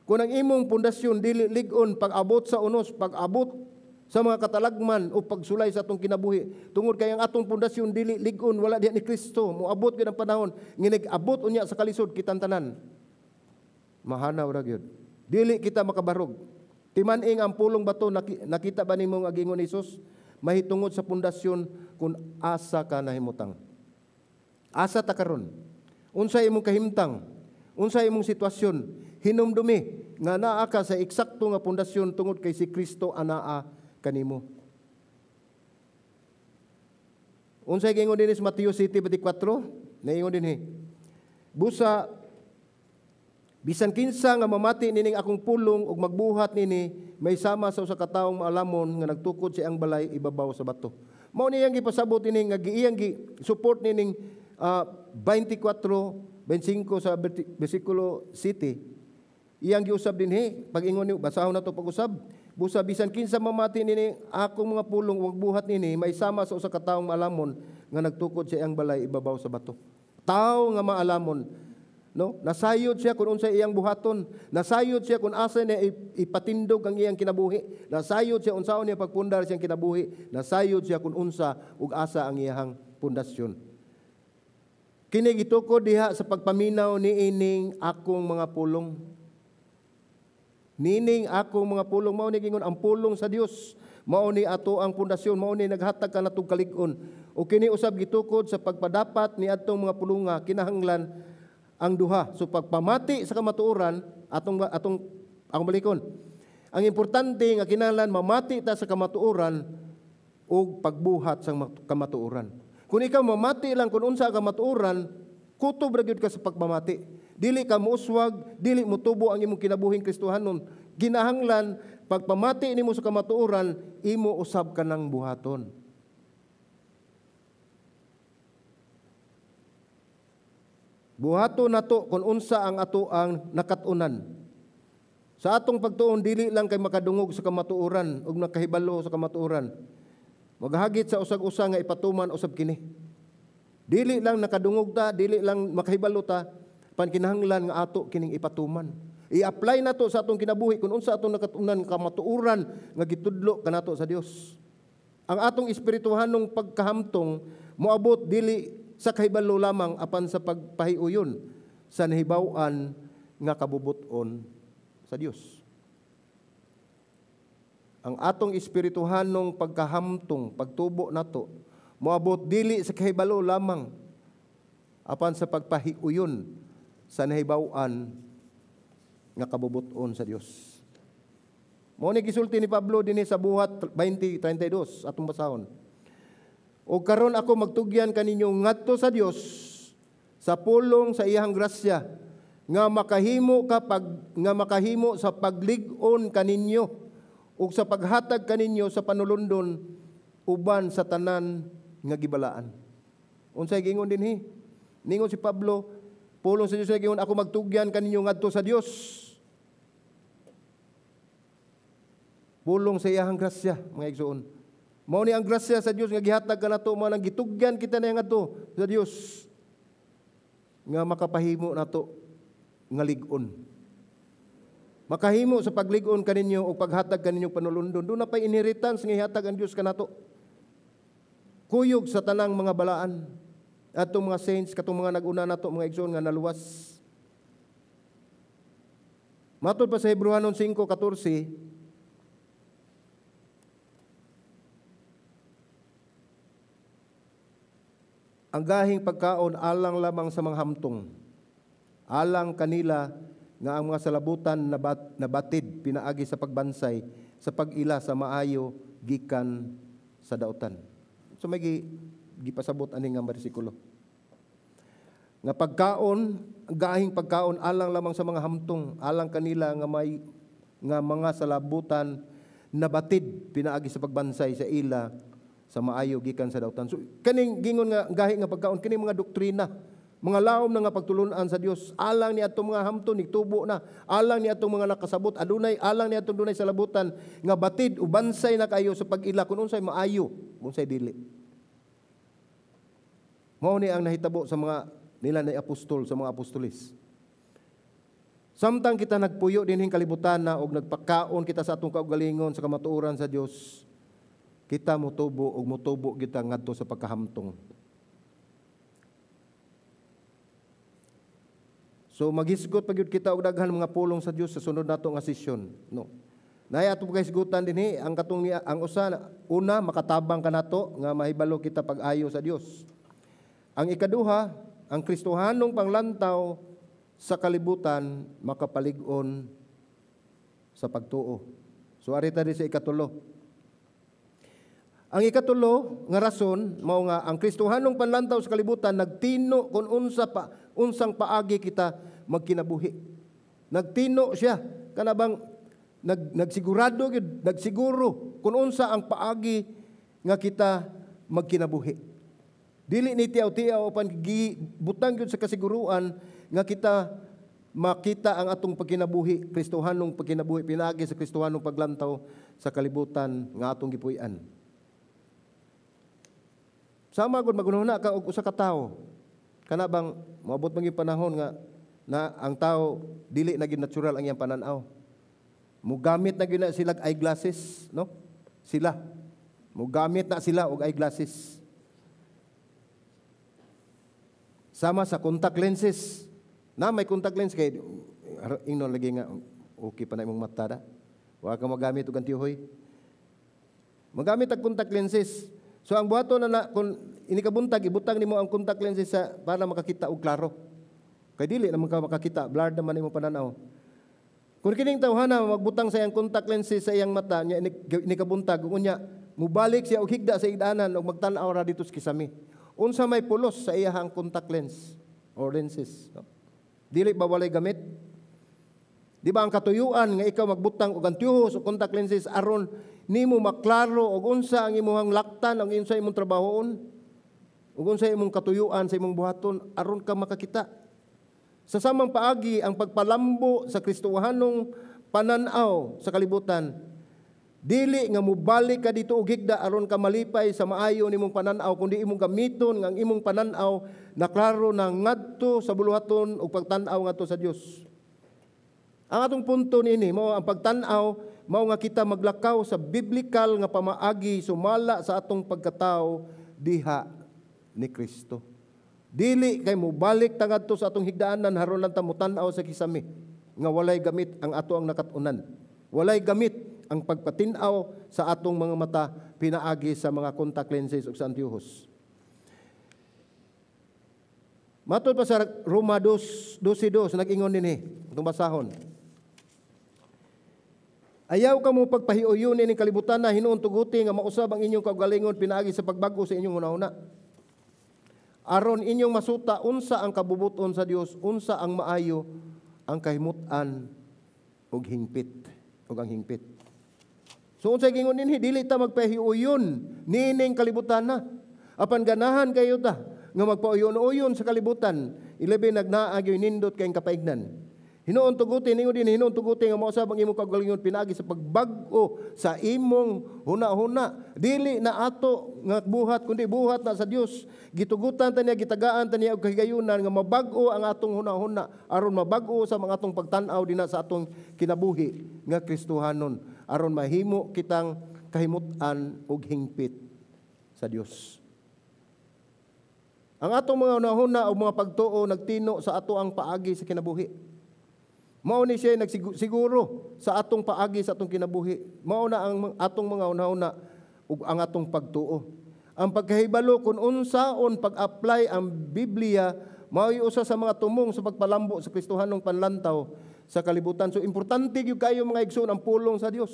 Kung ang imong pundasyon dili lig-on pag-abot sa unos, pag-abot sa mga katalagman o pagsulay sa atong kinabuhi, tungod kay ang atong pundasyon dili lig-on, wala diha ni Kristo, moabot gyud ang panahon nga nag-abot unya sa kalisod kitang tanan. Mahanaw ra gyud. Dili kita makabarog. Timan-ing ang pulong bato, nakita ba nimo nga giingon ni Hesus? Mahitungod sa pundasyon kung asa ka nahimutang. Asa ta karon? Unsa imong kahimtang? Unsa imong sitwasyon? Hinumdumi nga naa ka sa eksakto nga pundasyon tungod kay si Kristo anaa kanimo. Unsay giingon dinhi sa Mateo 7:24? Naingon dinhi. Busa bisan kinsa nga mamati nining akong pulong ug magbuhat nini, may sama sa usa ka tawo maalamon nga nagtukod sa iyang balay ibabaw sa bato. Mao niyang gipasabot ini nga giiyang gi support nining 24:25 sa bersikulo 7. Iyang giusab dinhi, pag-ingon ni basahon nato pag-usab. Busa bisan kinsa mamati nini akong mga pulong ug magbuhat nini, may sama sa usa ka tawo maalamon nga nagtukod sa iyang balay ibabaw sa bato. Tawo nga maalamon, no? Nasayod siya kung unsay iyang buhaton, nasayod siya kung asa niya ipatindog ang iyang kinabuhi, nasayod siya unsaon niya pagpundar siyang kinabuhi, nasayod siya kung unsa ug asa ang iyang pundasyon. Kini gitukod diha sa pagpaminaw niining akong mga pulong. Nining akong mga pulong, mao ni gingon ang pulong sa Dios, mao ni ato ang pundasyon, mao ni naghatag kanatong kalig-on. O kini usab gitukod sa pagpadapat ni adtong mga pulunga kinahanglan ang duha. So pagpamati sa kamatuoran, atong akong balikon. Ang importante nga kinahanglan mamati ta sa kamatuoran ug pagbuhat sa kamatuoran. Kung ikaw mamati lang kung unsa ang kamatuoran, kutob ra gyud ka sa pagpamati. Dili ka mouswag, dili motubo ang imong kinabuhing Kristohanon. Ginahanglan pagpamati nimo sa kamatuoran, imo usab kanang buhaton. Buhaton nato kung unsa ang ato ang nakat-unan. Sa atong pagtuon, dili lang kay makadungog sa kamatuoran ug nakahibalo sa kamatuoran. Maghagit sa usag-usa nga ipatuman usab kini. Dili lang nakadungog ta, dili lang makahibalo ta, pankinahanglan nga ato kining ipatuman. I-apply nato sa atong kinabuhi kung unsa atong nakat-unan kamatuoran nga gitudlo kanato sa Dios. Ang atong espirituhanong pagkahamtong moabot dili sa kahibalo lamang apan sa pagpahiuyon sa nahibaw-an nga kabubut-on sa Dios. Ang atong espirituhanong pagkahamtong, pagtubo nato, moabot dili sa kahibalo lamang apan sa pagpahiuyon sa nahibaw-an nga kabubut-on sa Dios. Mao ni gisulti ni Pablo dinhi sa Buhat 20:32 atong basahon. O karon ako magtugyan kaninyo ngadto sa Dios sa pulong sa iyang grasya nga makahimo kapag nga makahimo sa paglig-on kaninyo ug sa paghatag kaninyo sa panulundon uban sa tanan nga gibalaan. Unsay giingon dinhi? Ningon si Pablo, pulong sa Dios giingon ako magtugyan kaninyo ngadto sa Dios. Pulong sa iyang grasya, mga igsoon. Mao ni ang grasya sa Dios nga gihatag kanato, mao nang gitugyan kita niya ngadto sa Dios nga makapahimo nato nga lig-on. Makahimo sa paglig-on kaninyo o paghatag kaninyo panulundon. Doon na pa'y inheritance nga ihatag ang Dios kanato. Kuyog sa tanang mga balaan. Atong mga saints, katong mga nag-una nato, mga igsoon nga naluwas. Matod pa sa Hebreohanon 5:14, ang gahing pagkaon alang lamang sa mga hamtong, alang kanila nga ang mga salabutan nabatid pinaagi sa pagbansay, sa pag-ila sa maayo gikan sa dautan. So may gipasabot ani nga bersikulo. Nga pagkaon, ang gahing pagkaon alang lamang sa mga hamtong, alang kanila nga may nga mga salabutan nabatid pinaagi sa pagbansay sa ila sa maayo gikan sa dautan. So kaning gingon nga gahi nga pagkaon kini mga doktrina, mga laom na nga pagtulun-an sa Dios, alang ni atong mga hamton nigtubo na, alang ni atong mga nakasabot adunay, alang ni atong dunay salabutan nga batid ubansay na kayo sa pag-ila kun unsay maayo, unsay dili. Mao ni ang nahitabo sa mga nila ni apostol, sa mga apostolis. Samtang kita nagpuyo dinhing kalibutan na og nagpakaon kita sa atong kaugalingon sa kamatuoran sa Dios, kita motubo og motubo kita ngadto sa pagkahamtong. So maghisgot pa gyud kita og daghan mga pulong sa Dios sa sunod nato nga sesyon, no. Naay ato paghisgutan dinhi ang katong ang usa una makatabang kanato nga mahibalo kita pag-ayo sa Dios. Ang ikaduha, ang Kristohanong panglantaw sa kalibutan makapalig-on sa pagtuo. So arita di sa ikatulo. Ang ikatulo nga rason mao nga ang Kristohanong panlantaw sa kalibutan nagtino kun unsa pa unsang paagi kita magkinabuhi. Nagtino siya kana bang nagsigurado gyud, nagsiguro kun unsa ang paagi nga kita magkinabuhi. Dili ni tiaw-tiaw apan gibutang gyud sa kasiguruan nga kita makita ang atong pagkinabuhi, Kristohanong pagkinabuhi pinaagi sa Kristohanong paglantaw sa kalibutan nga atong gipuy-an. Sama gud magunahuna ka og usa ka tawo. Kana bang moabot man gyud panahon nga na ang tao dili na gyud natural ang iyang panan-aw. Mugamit na gyud na sila og eyeglasses, no? Sila. Mugamit na sila og eyeglasses. Sama sa contact lenses. Na may contact lens kay ingnon lagi nga okay pa na imong mata da. Wa ka magamit og antihoy. Magamit og contact lenses. So ang buhaton na kung inikabuntag ibutang nimo ang contact lenses sa para makakita og klaro. Kay dili naman ka makakita, blurred naman imong pananaw. Kung kining tawhana magbutang sa iyang contact lenses sa iyang mata nya inikabuntag unya mubalik siya og higda sa igdanan og magtan-aw ra dito sa kisami. Unsa may pulos sa iyang contact lens or lenses, no? Dili ba walay gamit? Di ba ang katuyuan nga ikaw magbutang og antihos o contact lenses aron nimo maklaro og unsa ang imong laktan, ang unsa imong trabahoon, ug unsa imong katuyuan sa imong buhaton aron ka makakita? Sa samang paagi, ang pagpalambo sa Kristohanong panan-aw sa kalibutan, dili nga mobalik ka didto og higda aron ka malipay sa maayo nimong panan-aw, kundi imong gamiton nga ang imong panan-aw na klaro na ngadto sa buluhaton ug pagtan-aw ngadto sa Dios. Ang atong punto niini mao ang pagtan-aw mao nga kita maglakaw sa biblical nga pamaagi sumala sa atong pagkatao diha ni Kristo. Dili kay mobalik ta ngadto sa atong higdaanan aron lang ta motan-aw sa kisami nga walay gamit ang ato ang nakat-unan. Walay gamit ang pagpatin-aw sa atong mga mata pinaagi sa mga contact lenses ug sa antihos. Matod pa sa Roma 2, 12:2, nag-ingon dinhi, atong basahon. "Ayaw kamo pagpahiuyon ining kalibutan na, hinuon tuguti nga mausab ang inyong kaugalingon pinaagi sa pagbag-o sa inyong hunahuna. Aron inyong masuta unsa ang kabubuton sa Dios, unsa ang maayo, ang kahimut-an ug hingpit, ug ang hingpit." So unsay gingon dinhi? Dili ta magpahiuyon niining kalibutan na. Apan ganahan kayo ta nga magpauyon-uyon sa kalibutan, ilabi nag naa gyoy nindot kayong kapaignan. Hinuon tuguti, ningon din, hinuon tuguti nga mausab ang imong kaugalingon pinaagi sa pagbag-o sa imong huna-huna. Dili na ato nga buhat, kundi buhat na sa Dios. Gitugutan ta niya, gitagaan ta niya og kahigayunan nga mabag-o ang atong huna-huna aron mabag-o sa mga atong pagtan-aw dinha sa atong kinabuhi nga Kristohanon, aron mahimo kitang kahimut-an ug hingpit sa Dios. Ang atong mga hunahuna o mga pagtuo nagtino sa ato ang paagi sa kinabuhi. Mao ni siya nagsiguro sa atong paagi sa atong kinabuhi. Mao na ang atong mga hunahuna ug ang atong pagtuo. Ang pagkahibalo kung unsaon pag-apply ang Biblia mao'y usa sa mga tumong sa pagpalambo sa Kristohanong panlantaw sa kalibutan. So importante gyud kayo, mga igsoon, ang pulong sa Dios,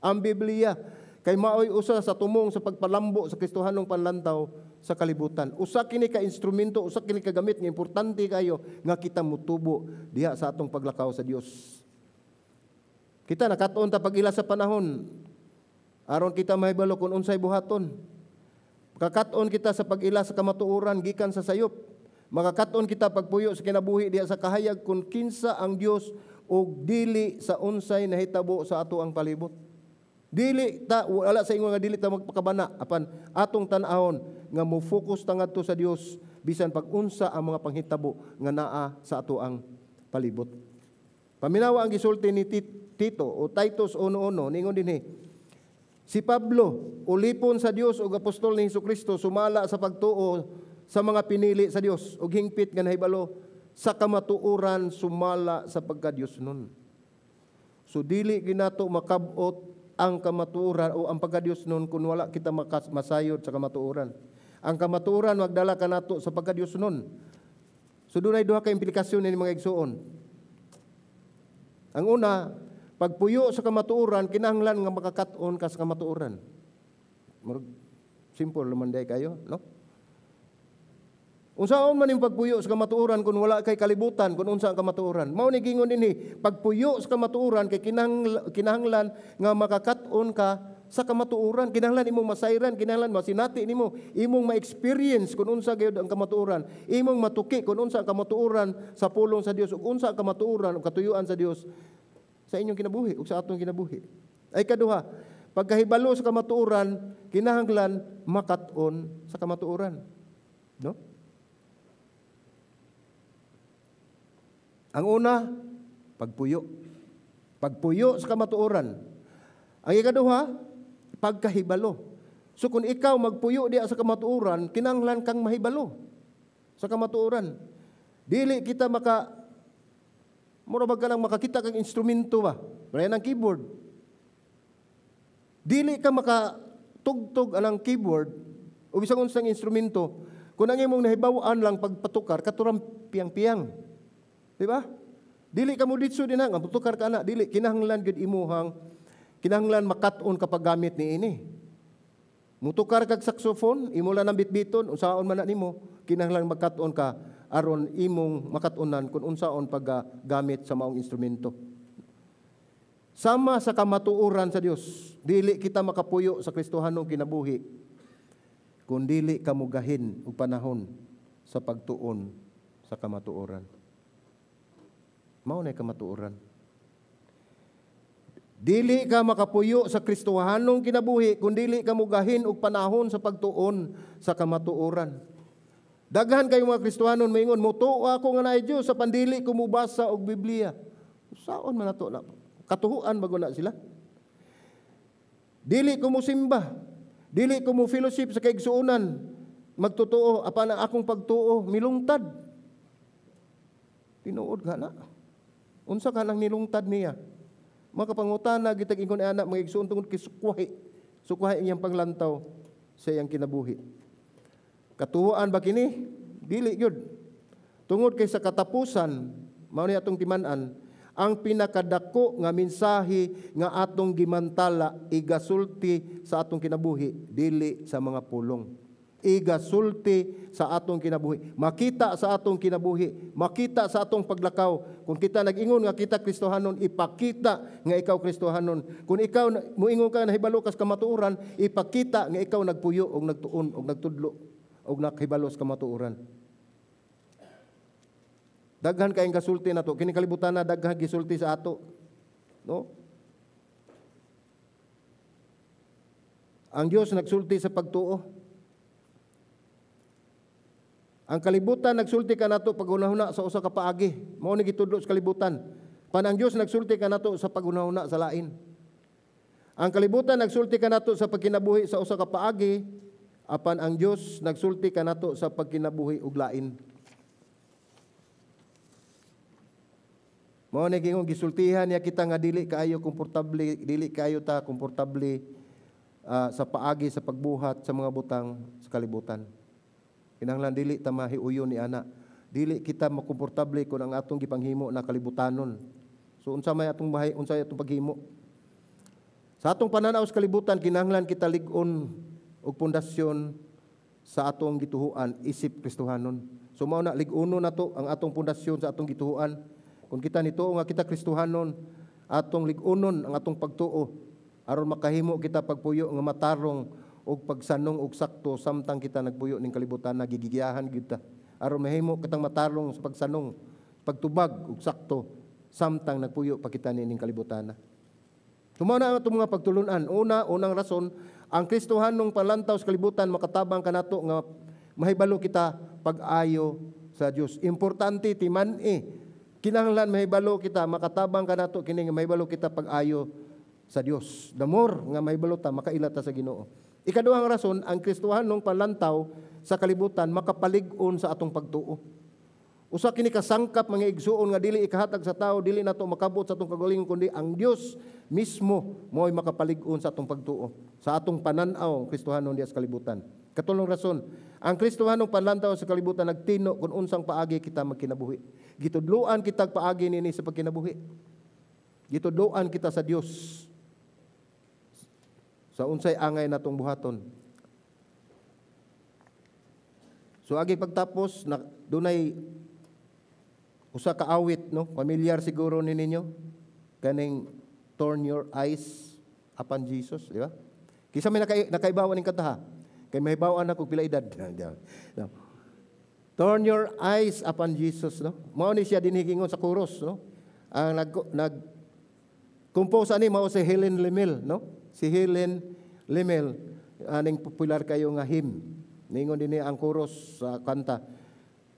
ang Biblia, kay mao'y usa sa tumong sa pagpalambo sa Kristohanong panlantaw sa kalibutan. Usa kini ka instrumento, usa kini ka gamit nga importante kayo nga kita mutubo diha sa atong paglakaw sa Dios. Kita nakat-on ta pag-ila sa panahon aron kita mahibalo kung unsay buhaton. Makakat-on kita sa pag-ila sa kamatuoran gikan sa sayop. Makakat-on kita pagpuyo sa kinabuhi diha sa kahayag kung kinsa ang Dios ug dili sa unsay nahitabo sa ato ang palibot. Dili ta, wala sa ingon nga dili ta magpakabana, apan atong tan-awon nga mo-focus ta ngadto sa Dios bisan pag-unsa ang mga panghitabo nga naa sa ato ang palibot. Paminawa ang gisulti ni Tito o Titus 1:1, ningon dinhi: "Si Pablo, ulipon sa Dios ug apostol ni Hesukristo sumala sa pagtuo sa mga pinili sa Dios ug hingpit nga nahibalo sa kamatuoran sumala sa pagka-Dios nun." So dili ginato makabot ang kamatuoran o ang pagka-Dios nun kung wala kita masayod sa kamatuoran. Ang kamatuoran magdala kanato sa pagka-Dios nun. So dunay duha ka implikasyon ni, mga igsuon. Ang una, pagpuyo sa kamatuoran, kinahanglan nga makakat-on ka sa kamatuoran. Murag simple naman day kayo, no? Unsaon man yung pagpuyo sa kamatuoran kung wala kay kalibutan kung unsa ang kamatuoran? Mao ni gingon dinhi, pagpuyo sa kamatuoran kay kinahanglan nga makakat-on ka sa kamatuoran, kinahanglan imong masayran, kinahanglan masinati nimo, imong ma-experience kung unsa gyud ang kamatuoran, imong matuki kung unsa ang kamatuoran sa pulong sa Dios ug unsa ang kamatuoran ug katuyuan sa Dios sa inyong kinabuhi ug sa atong kinabuhi. Ay kaduha, pagkahibalo sa kamatuoran, kinahanglan makat-on sa kamatuoran. No? Ang una, pagpuyo. Pagpuyo sa kamatuoran. Ang ikaduha, pagkahibalo. So kung ikaw magpuyo diha sa kamatuoran, kinahanglan kang mahibalo sa kamatuoran. Dili kita maka mura ba ka lang makakita kang instrumento ba? Wala ng keyboard. Dili ka makatugtog anang keyboard o bisag unsang instrumento kung ang imong nahibaw-an lang pagpatukar katurang piyang-piyang. Di ba? Dili ka mo ditso din nga mutukar ka na, dili kinahanglan gyud imuhang kinahanglan makat-on kapag gamit niini. Mutukar kag saxophone, imo lang ang bitbiton, unsaon man na nimo, kinahanglan makat-on ka aron imong makat-unan kung unsaon paggamit sa maong instrumento. Sama sa kamatuoran sa Dios, dili kita makapuyo sa Kristohanong kinabuhi kung dili ka mugahin og panahon sa pagtuon sa kamatuoran. Mao na kamatuoran. Dili ka makapuyo sa Kristohanong kinabuhi kung dili ka mugahin og panahon sa pagtuon sa kamatuoran. Daghan kayo mga Kristohanon maingon, "Mutuo ako nga naay Dios apan dili ko mubasa og Biblia." Saon man nato na? Katuhuan bago na sila. Dili ko musimba. Dili ko mo fellowship sa kaigsuonan. Magtotoo apan ang akong pagtuo milungtad. Tinuod ka na. Unsa ka nang nilungtad niya? Makapangutana gitag ingon ana, mga igsuon, tungod kay sukwahi. Sukwahi iyang panglantaw sa iyang kinabuhi. Katuhuan ba kini? Dili gyud. Tungod kay sa katapusan, mao ni atong timan-an, ang pinakadako nga mensahe nga atong gimantala igasulti sa atong kinabuhi, dili sa mga pulong. Igasulti sa atong kinabuhi. Makita sa atong kinabuhi, makita sa atong paglakaw. Kung kita nag-ingon nga kita Kristohanon, ipakita nga ikaw Kristohanon. Kung ikaw muingon ka nahibalo kas kamatuoran, ipakita nga ikaw nagpuyo og nagtuon og nagtudlo og nakahibalo sa kamatuoran. Daghan kayong gasulti nato. Kini kalibutan na daghan gisulti sa ato. No? Ang Dios nagsulti sa pagtuo. Ang kalibutan nagsulti kanato paghunahuna sa usa ka paagi. Mao ni gitudlo sa kalibutan. Pan ang Dios nagsulti kanato sa paghunahuna sa lain. Ang kalibutan nagsulti kanato sa pagkinabuhi sa usa ka paagi, apan ang Dios nagsulti kanato sa pagkinabuhi og lain. Mao ni gingon gisultihan niya kita nga dili kaayo komportable, dili kaayo ta komportable sa paagi sa pagbuhat sa mga butang sa kalibutan. Kinahanglan dili ta mahiuyon ni ana. Dili kita makomportable kun ang atong gipanghimo na kalibutanon. So unsa may atong bahay, unsa atong paghimo? Sa atong pananaw sa kalibutan, kinahanglan kita lig-on og pundasyon sa atong gituhuan isip Kristohanon. So mao na lig-uno nato ang atong pundasyon sa atong gituhuan. Kung kita nituo nga kita Kristohanon, atong lig-unon ang atong pagtuo aron makahimo kita pagpuyo nga matarong og pagsanong og sakto samtang kita nagpuyo ning kalibutan, nagigigiyahan gyud ta. Aron mahimo kitang matarong sa pagsanong, pagtubag og sakto samtang nagpuyo pa kita nining kalibutan. Tumaw na ang atong mga pagtulunan. Una, unang rason, ang Kristohanong palantaw sa kalibutan makatabang kanato nga mahibalo kita pag-ayo sa Dios. Importante timan-i. Kinahanglan mahibalo kita, makatabang kanato kini nga mahibalo kita pag-ayo sa Dios. The more nga mahibalo ta, makaila ta sa Ginoo. Ikaduhang rason, ang Kristohanong palantaw sa kalibutan makapalig-on sa atong pagtuo. Usa kini kasangkap mga igsuon nga dili ikahatag sa tao, dili nato makabot sa atong kagalingon, kundi ang Dios mismo mo'y makapalig-on sa atong pagtuo, sa atong panan-aw ang Kristohanon diha sa kalibutan. Katulong rason, ang Kristohanong panlantaw sa kalibutan nagtino kung unsang paagi kita magkinabuhi. Gitudloan kita paagi nini sa pagkinabuhi. Gitudloan kita sa Dios sa unsay angay natong buhaton. So agi pagtapos na dunay usa ka awit, no, familiar siguro ni ninyo kaning "Turn Your Eyes Upon Jesus", di ba? Kisa may nakaibawan ning kanta ha? Kay mahibawan ako pila edad. No. "Turn Your Eyes Upon Jesus", no? Mao ni siya dinhi gingon sa chorus, no? Ang nag compose ani mao si Helen Lemel, no? Si Helen Lemel aning popular kayo nga hymn. Ningon dinhi ang chorus sa kanta.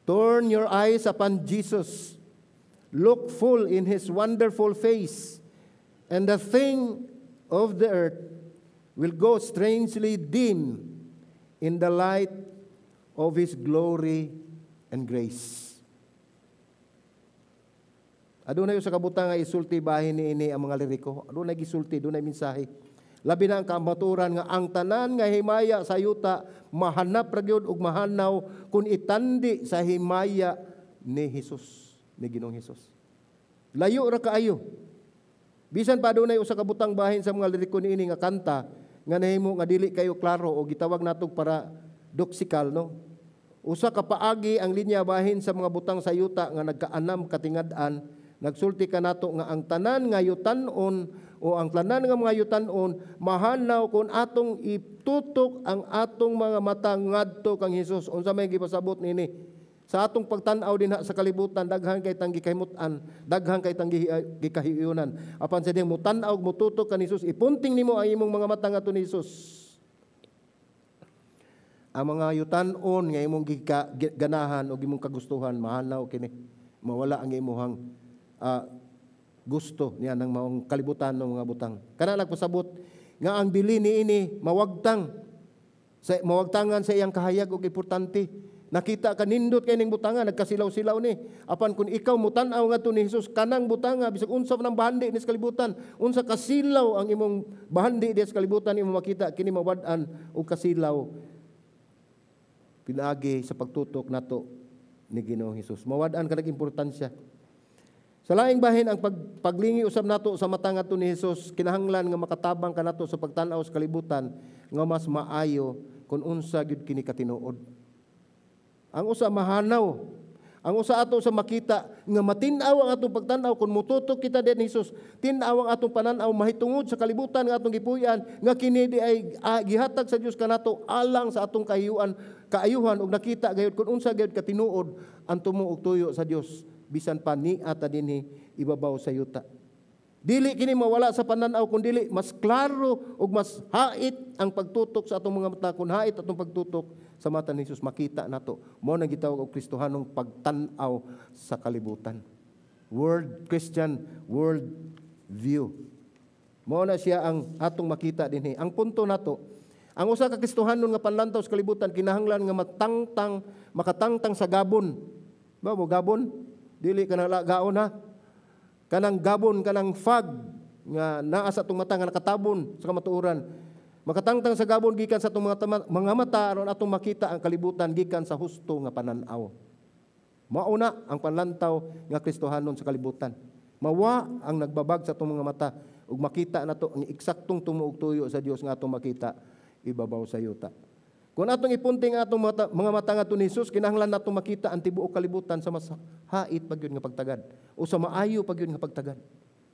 "Turn your eyes upon Jesus. Look full in His wonderful face, and the thing of the earth will go strangely dim in the light of His glory and grace." Adunay usa ka butang nga isulti bahin niini ang mga liriko. Adunay gisulti, adunay mensahe. Labi na ang kamatuoran nga ang tanan nga himaya sa yuta mahanap ra gyud og mahanaw kung itandi sa himaya ni Hesus, ni Ginoong Hesus. Layo ra kaayo. Bisan pa adunay usa ka butang bahin sa mga liriko niini nga kanta nga nahimo nga dili kayo klaro o gitawag natog paradoxical, no? Usa ka paagi ang linya bahin sa mga butang sa yuta nga nagkaanam katingad-an, nagsulti kanato nga ang tanan nga yutan-on o ang tanan nga mga yutan-on mahanaw kung atong itutok ang atong mga mata ngadto kang Hesus. Unsa may gipasabot niini? Sa atong pagtan-aw dinha sa kalibutan, daghan kay tang gikahimut-an, daghan kay tang gikahiyunan. Apan sa diyang mutan-aw, mututok kan Hesus, ipunting nimo ang imong mga mata ngadto ni Hesus. Ang mga yutan-on nga imong ganahan o imong kagustuhan, mahanaw kini. Mawala ang imuhang gusto niya ng maong kalibutan ng mga butang. Kana nagpasabot nga ang bili niini mawagtang sa mawagtangan sa iyang kahayag og importante. Nakita ka nindot kay ning butanga, nagkasilaw-silaw ni. Apan kung ikaw mutan-aw ngadto ni Hesus, kanang butanga bisag unsa man ang bahandi ni sa kalibutan, unsa kasilaw ang imong bahandi di sa kalibutan, imong makita kini mawad-an og kasilaw pinaagi sa pagtutok nato ni Ginoong Hesus. Mawad-an kanang importansya. Sa laing bahin, ang paglingi usab nato sa mata ngadto ni Hesus kinahanglan nga makatabang kanato sa pagtan-aw sa kalibutan nga mas maayo kung unsa gyud kini katinuod. Ang usa mahanaw. Ang usa ato sa makita nga matin-aw ang atong pagtan-aw kung mututok kita din ni Hesus. Tin-aw ang atong panan-aw mahitungod sa kalibutan nga atong gipuy-an nga kini di ay gihatag sa Dios kanato alang sa atong kaayuhan ug nakita gayud kung unsa gayud katinuod ang tumo og tuyo sa Dios bisan pa ni ata dinhi ibabaw sa yuta. Dili kini mawala sa pananaw kun dili mas klaro ug mas hait ang pagtutok sa atong mga mata. Kun hait atong pagtutok sa mata ni Jesus, makita nato. Mao nang gitawag og Kristohanong pagtan-aw sa kalibutan. World Christian world view. Mao na siya ang atong makita dinhi. Ang punto nato, ang usa ka Kristohanon nga panlantaw sa kalibutan kinahanglan nga makatangtang sa gabon. Ba mo gabon? Dili ka na gaon ha. Kanang gabon, kanang fog nga naa sa atong mata nga nakatabon sa kamatuoran. Makatangtang sa gabon gikan sa atong mga mata aron atong makita ang kalibutan gikan sa husto nga pananaw. Mauna ang panlantaw nga Kristohanon sa kalibutan. Mawa ang nagbabag sa atong mga mata ug makita nato ang eksaktong tumo og tuyo sa Dios nga atong makita ibabaw sa yuta. Kung atong ipunting atong mga mata ngadto ni Hesus, kinahanglan natong makita ang tibuok kalibutan sa mas hait pa gyud nga pagtagad o sa maayo pa gyud nga pagtagad.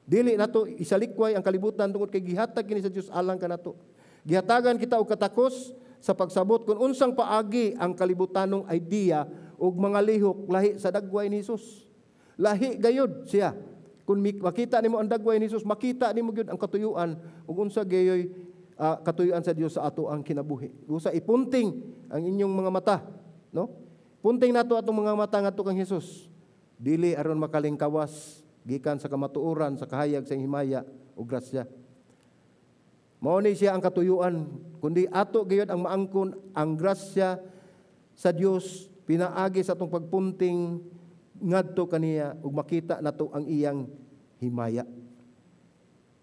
Dili nato isalikway ang kalibutan tungod kay gihatag kini sa Dios alang kanato. Gihatagan kita og katakos sa pagsabot kung unsang paagi ang kalibutanong idea ug mga lihok lahi sa dagway ni Hesus. Lahi gayud siya. Kung makita nimo ang dagway ni Hesus, makita nimo gyud ang katuyuan ug unsa gayoy katuyuan sa Dios sa ato ang kinabuhi. Usa ipunting ang inyong mga mata, no? Punting nato atong mga mata ngadto kang Hesus. Dili aron makalingkawas gikan sa kamatuoran sa kahayag sa himaya ug grasya. Mao ni siya ang katuyuan, kundi ato gayud ang maangkon ang grasya sa Dios pinaagi sa atong pagpunting ngadto kaniya ug makita nato ang iyang himaya.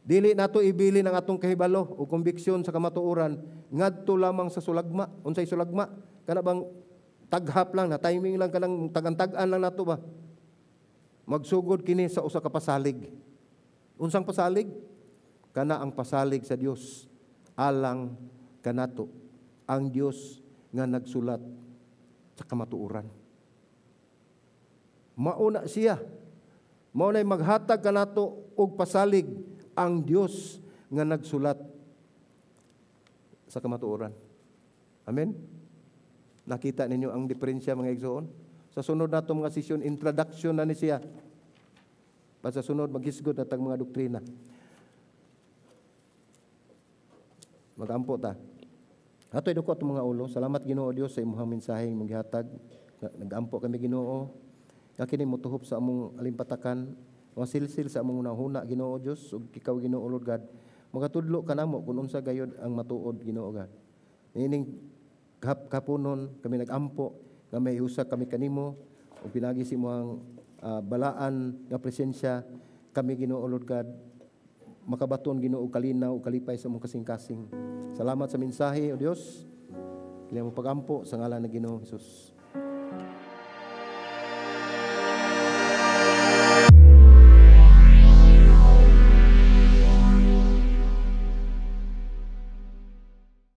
Dili nato ibili ang atong kahibalo o konbiksyon sa kamatuoran ngadto lamang sa sulagma. Unsay sulagma? Kana bang taghap lang, na timing lang, kanang tagantag-an lang nato ba? Magsugod kini sa usa ka pasalig. Unsang pasalig? Kana ang pasalig sa Dios alang kanato, ang Dios nga nagsulat sa kamatuoran. Mauna siya. Mauna'y maghatag kanato og pasalig ang Dios nga nagsulat sa kamatuoran. Amen? Nakita ninyo ang diferensya, mga igsoon? Sa sunod nato mga sesyon, introduction na ni siya. Pa sa sunod, maghisgot na tag mga doktrina. Magampo ta. Ato'y duko atong mga ulo. Salamat Ginoo Dios sa imong mensaheng mong gihatag. Nagampo kami Ginoo. Nga kini motuhop sa among alimpatakan, masilsil sa among hunahuna Ginoo Dios ug ikaw Ginoo Lord God. Makatudlo kanamo kung unsa gayud ang matuod Ginoo God. Niining kapunon kami nagampo nga may usa kami kanimo ug pinagi sa imong balaan nga presensya kami Ginoo Lord God makabaton Ginoo kalinaw ug kalipay sa among kasing-kasing. Salamat sa mensahe o Dios. Kini mo pagampo sa ngalan ng Ginoo Hesus.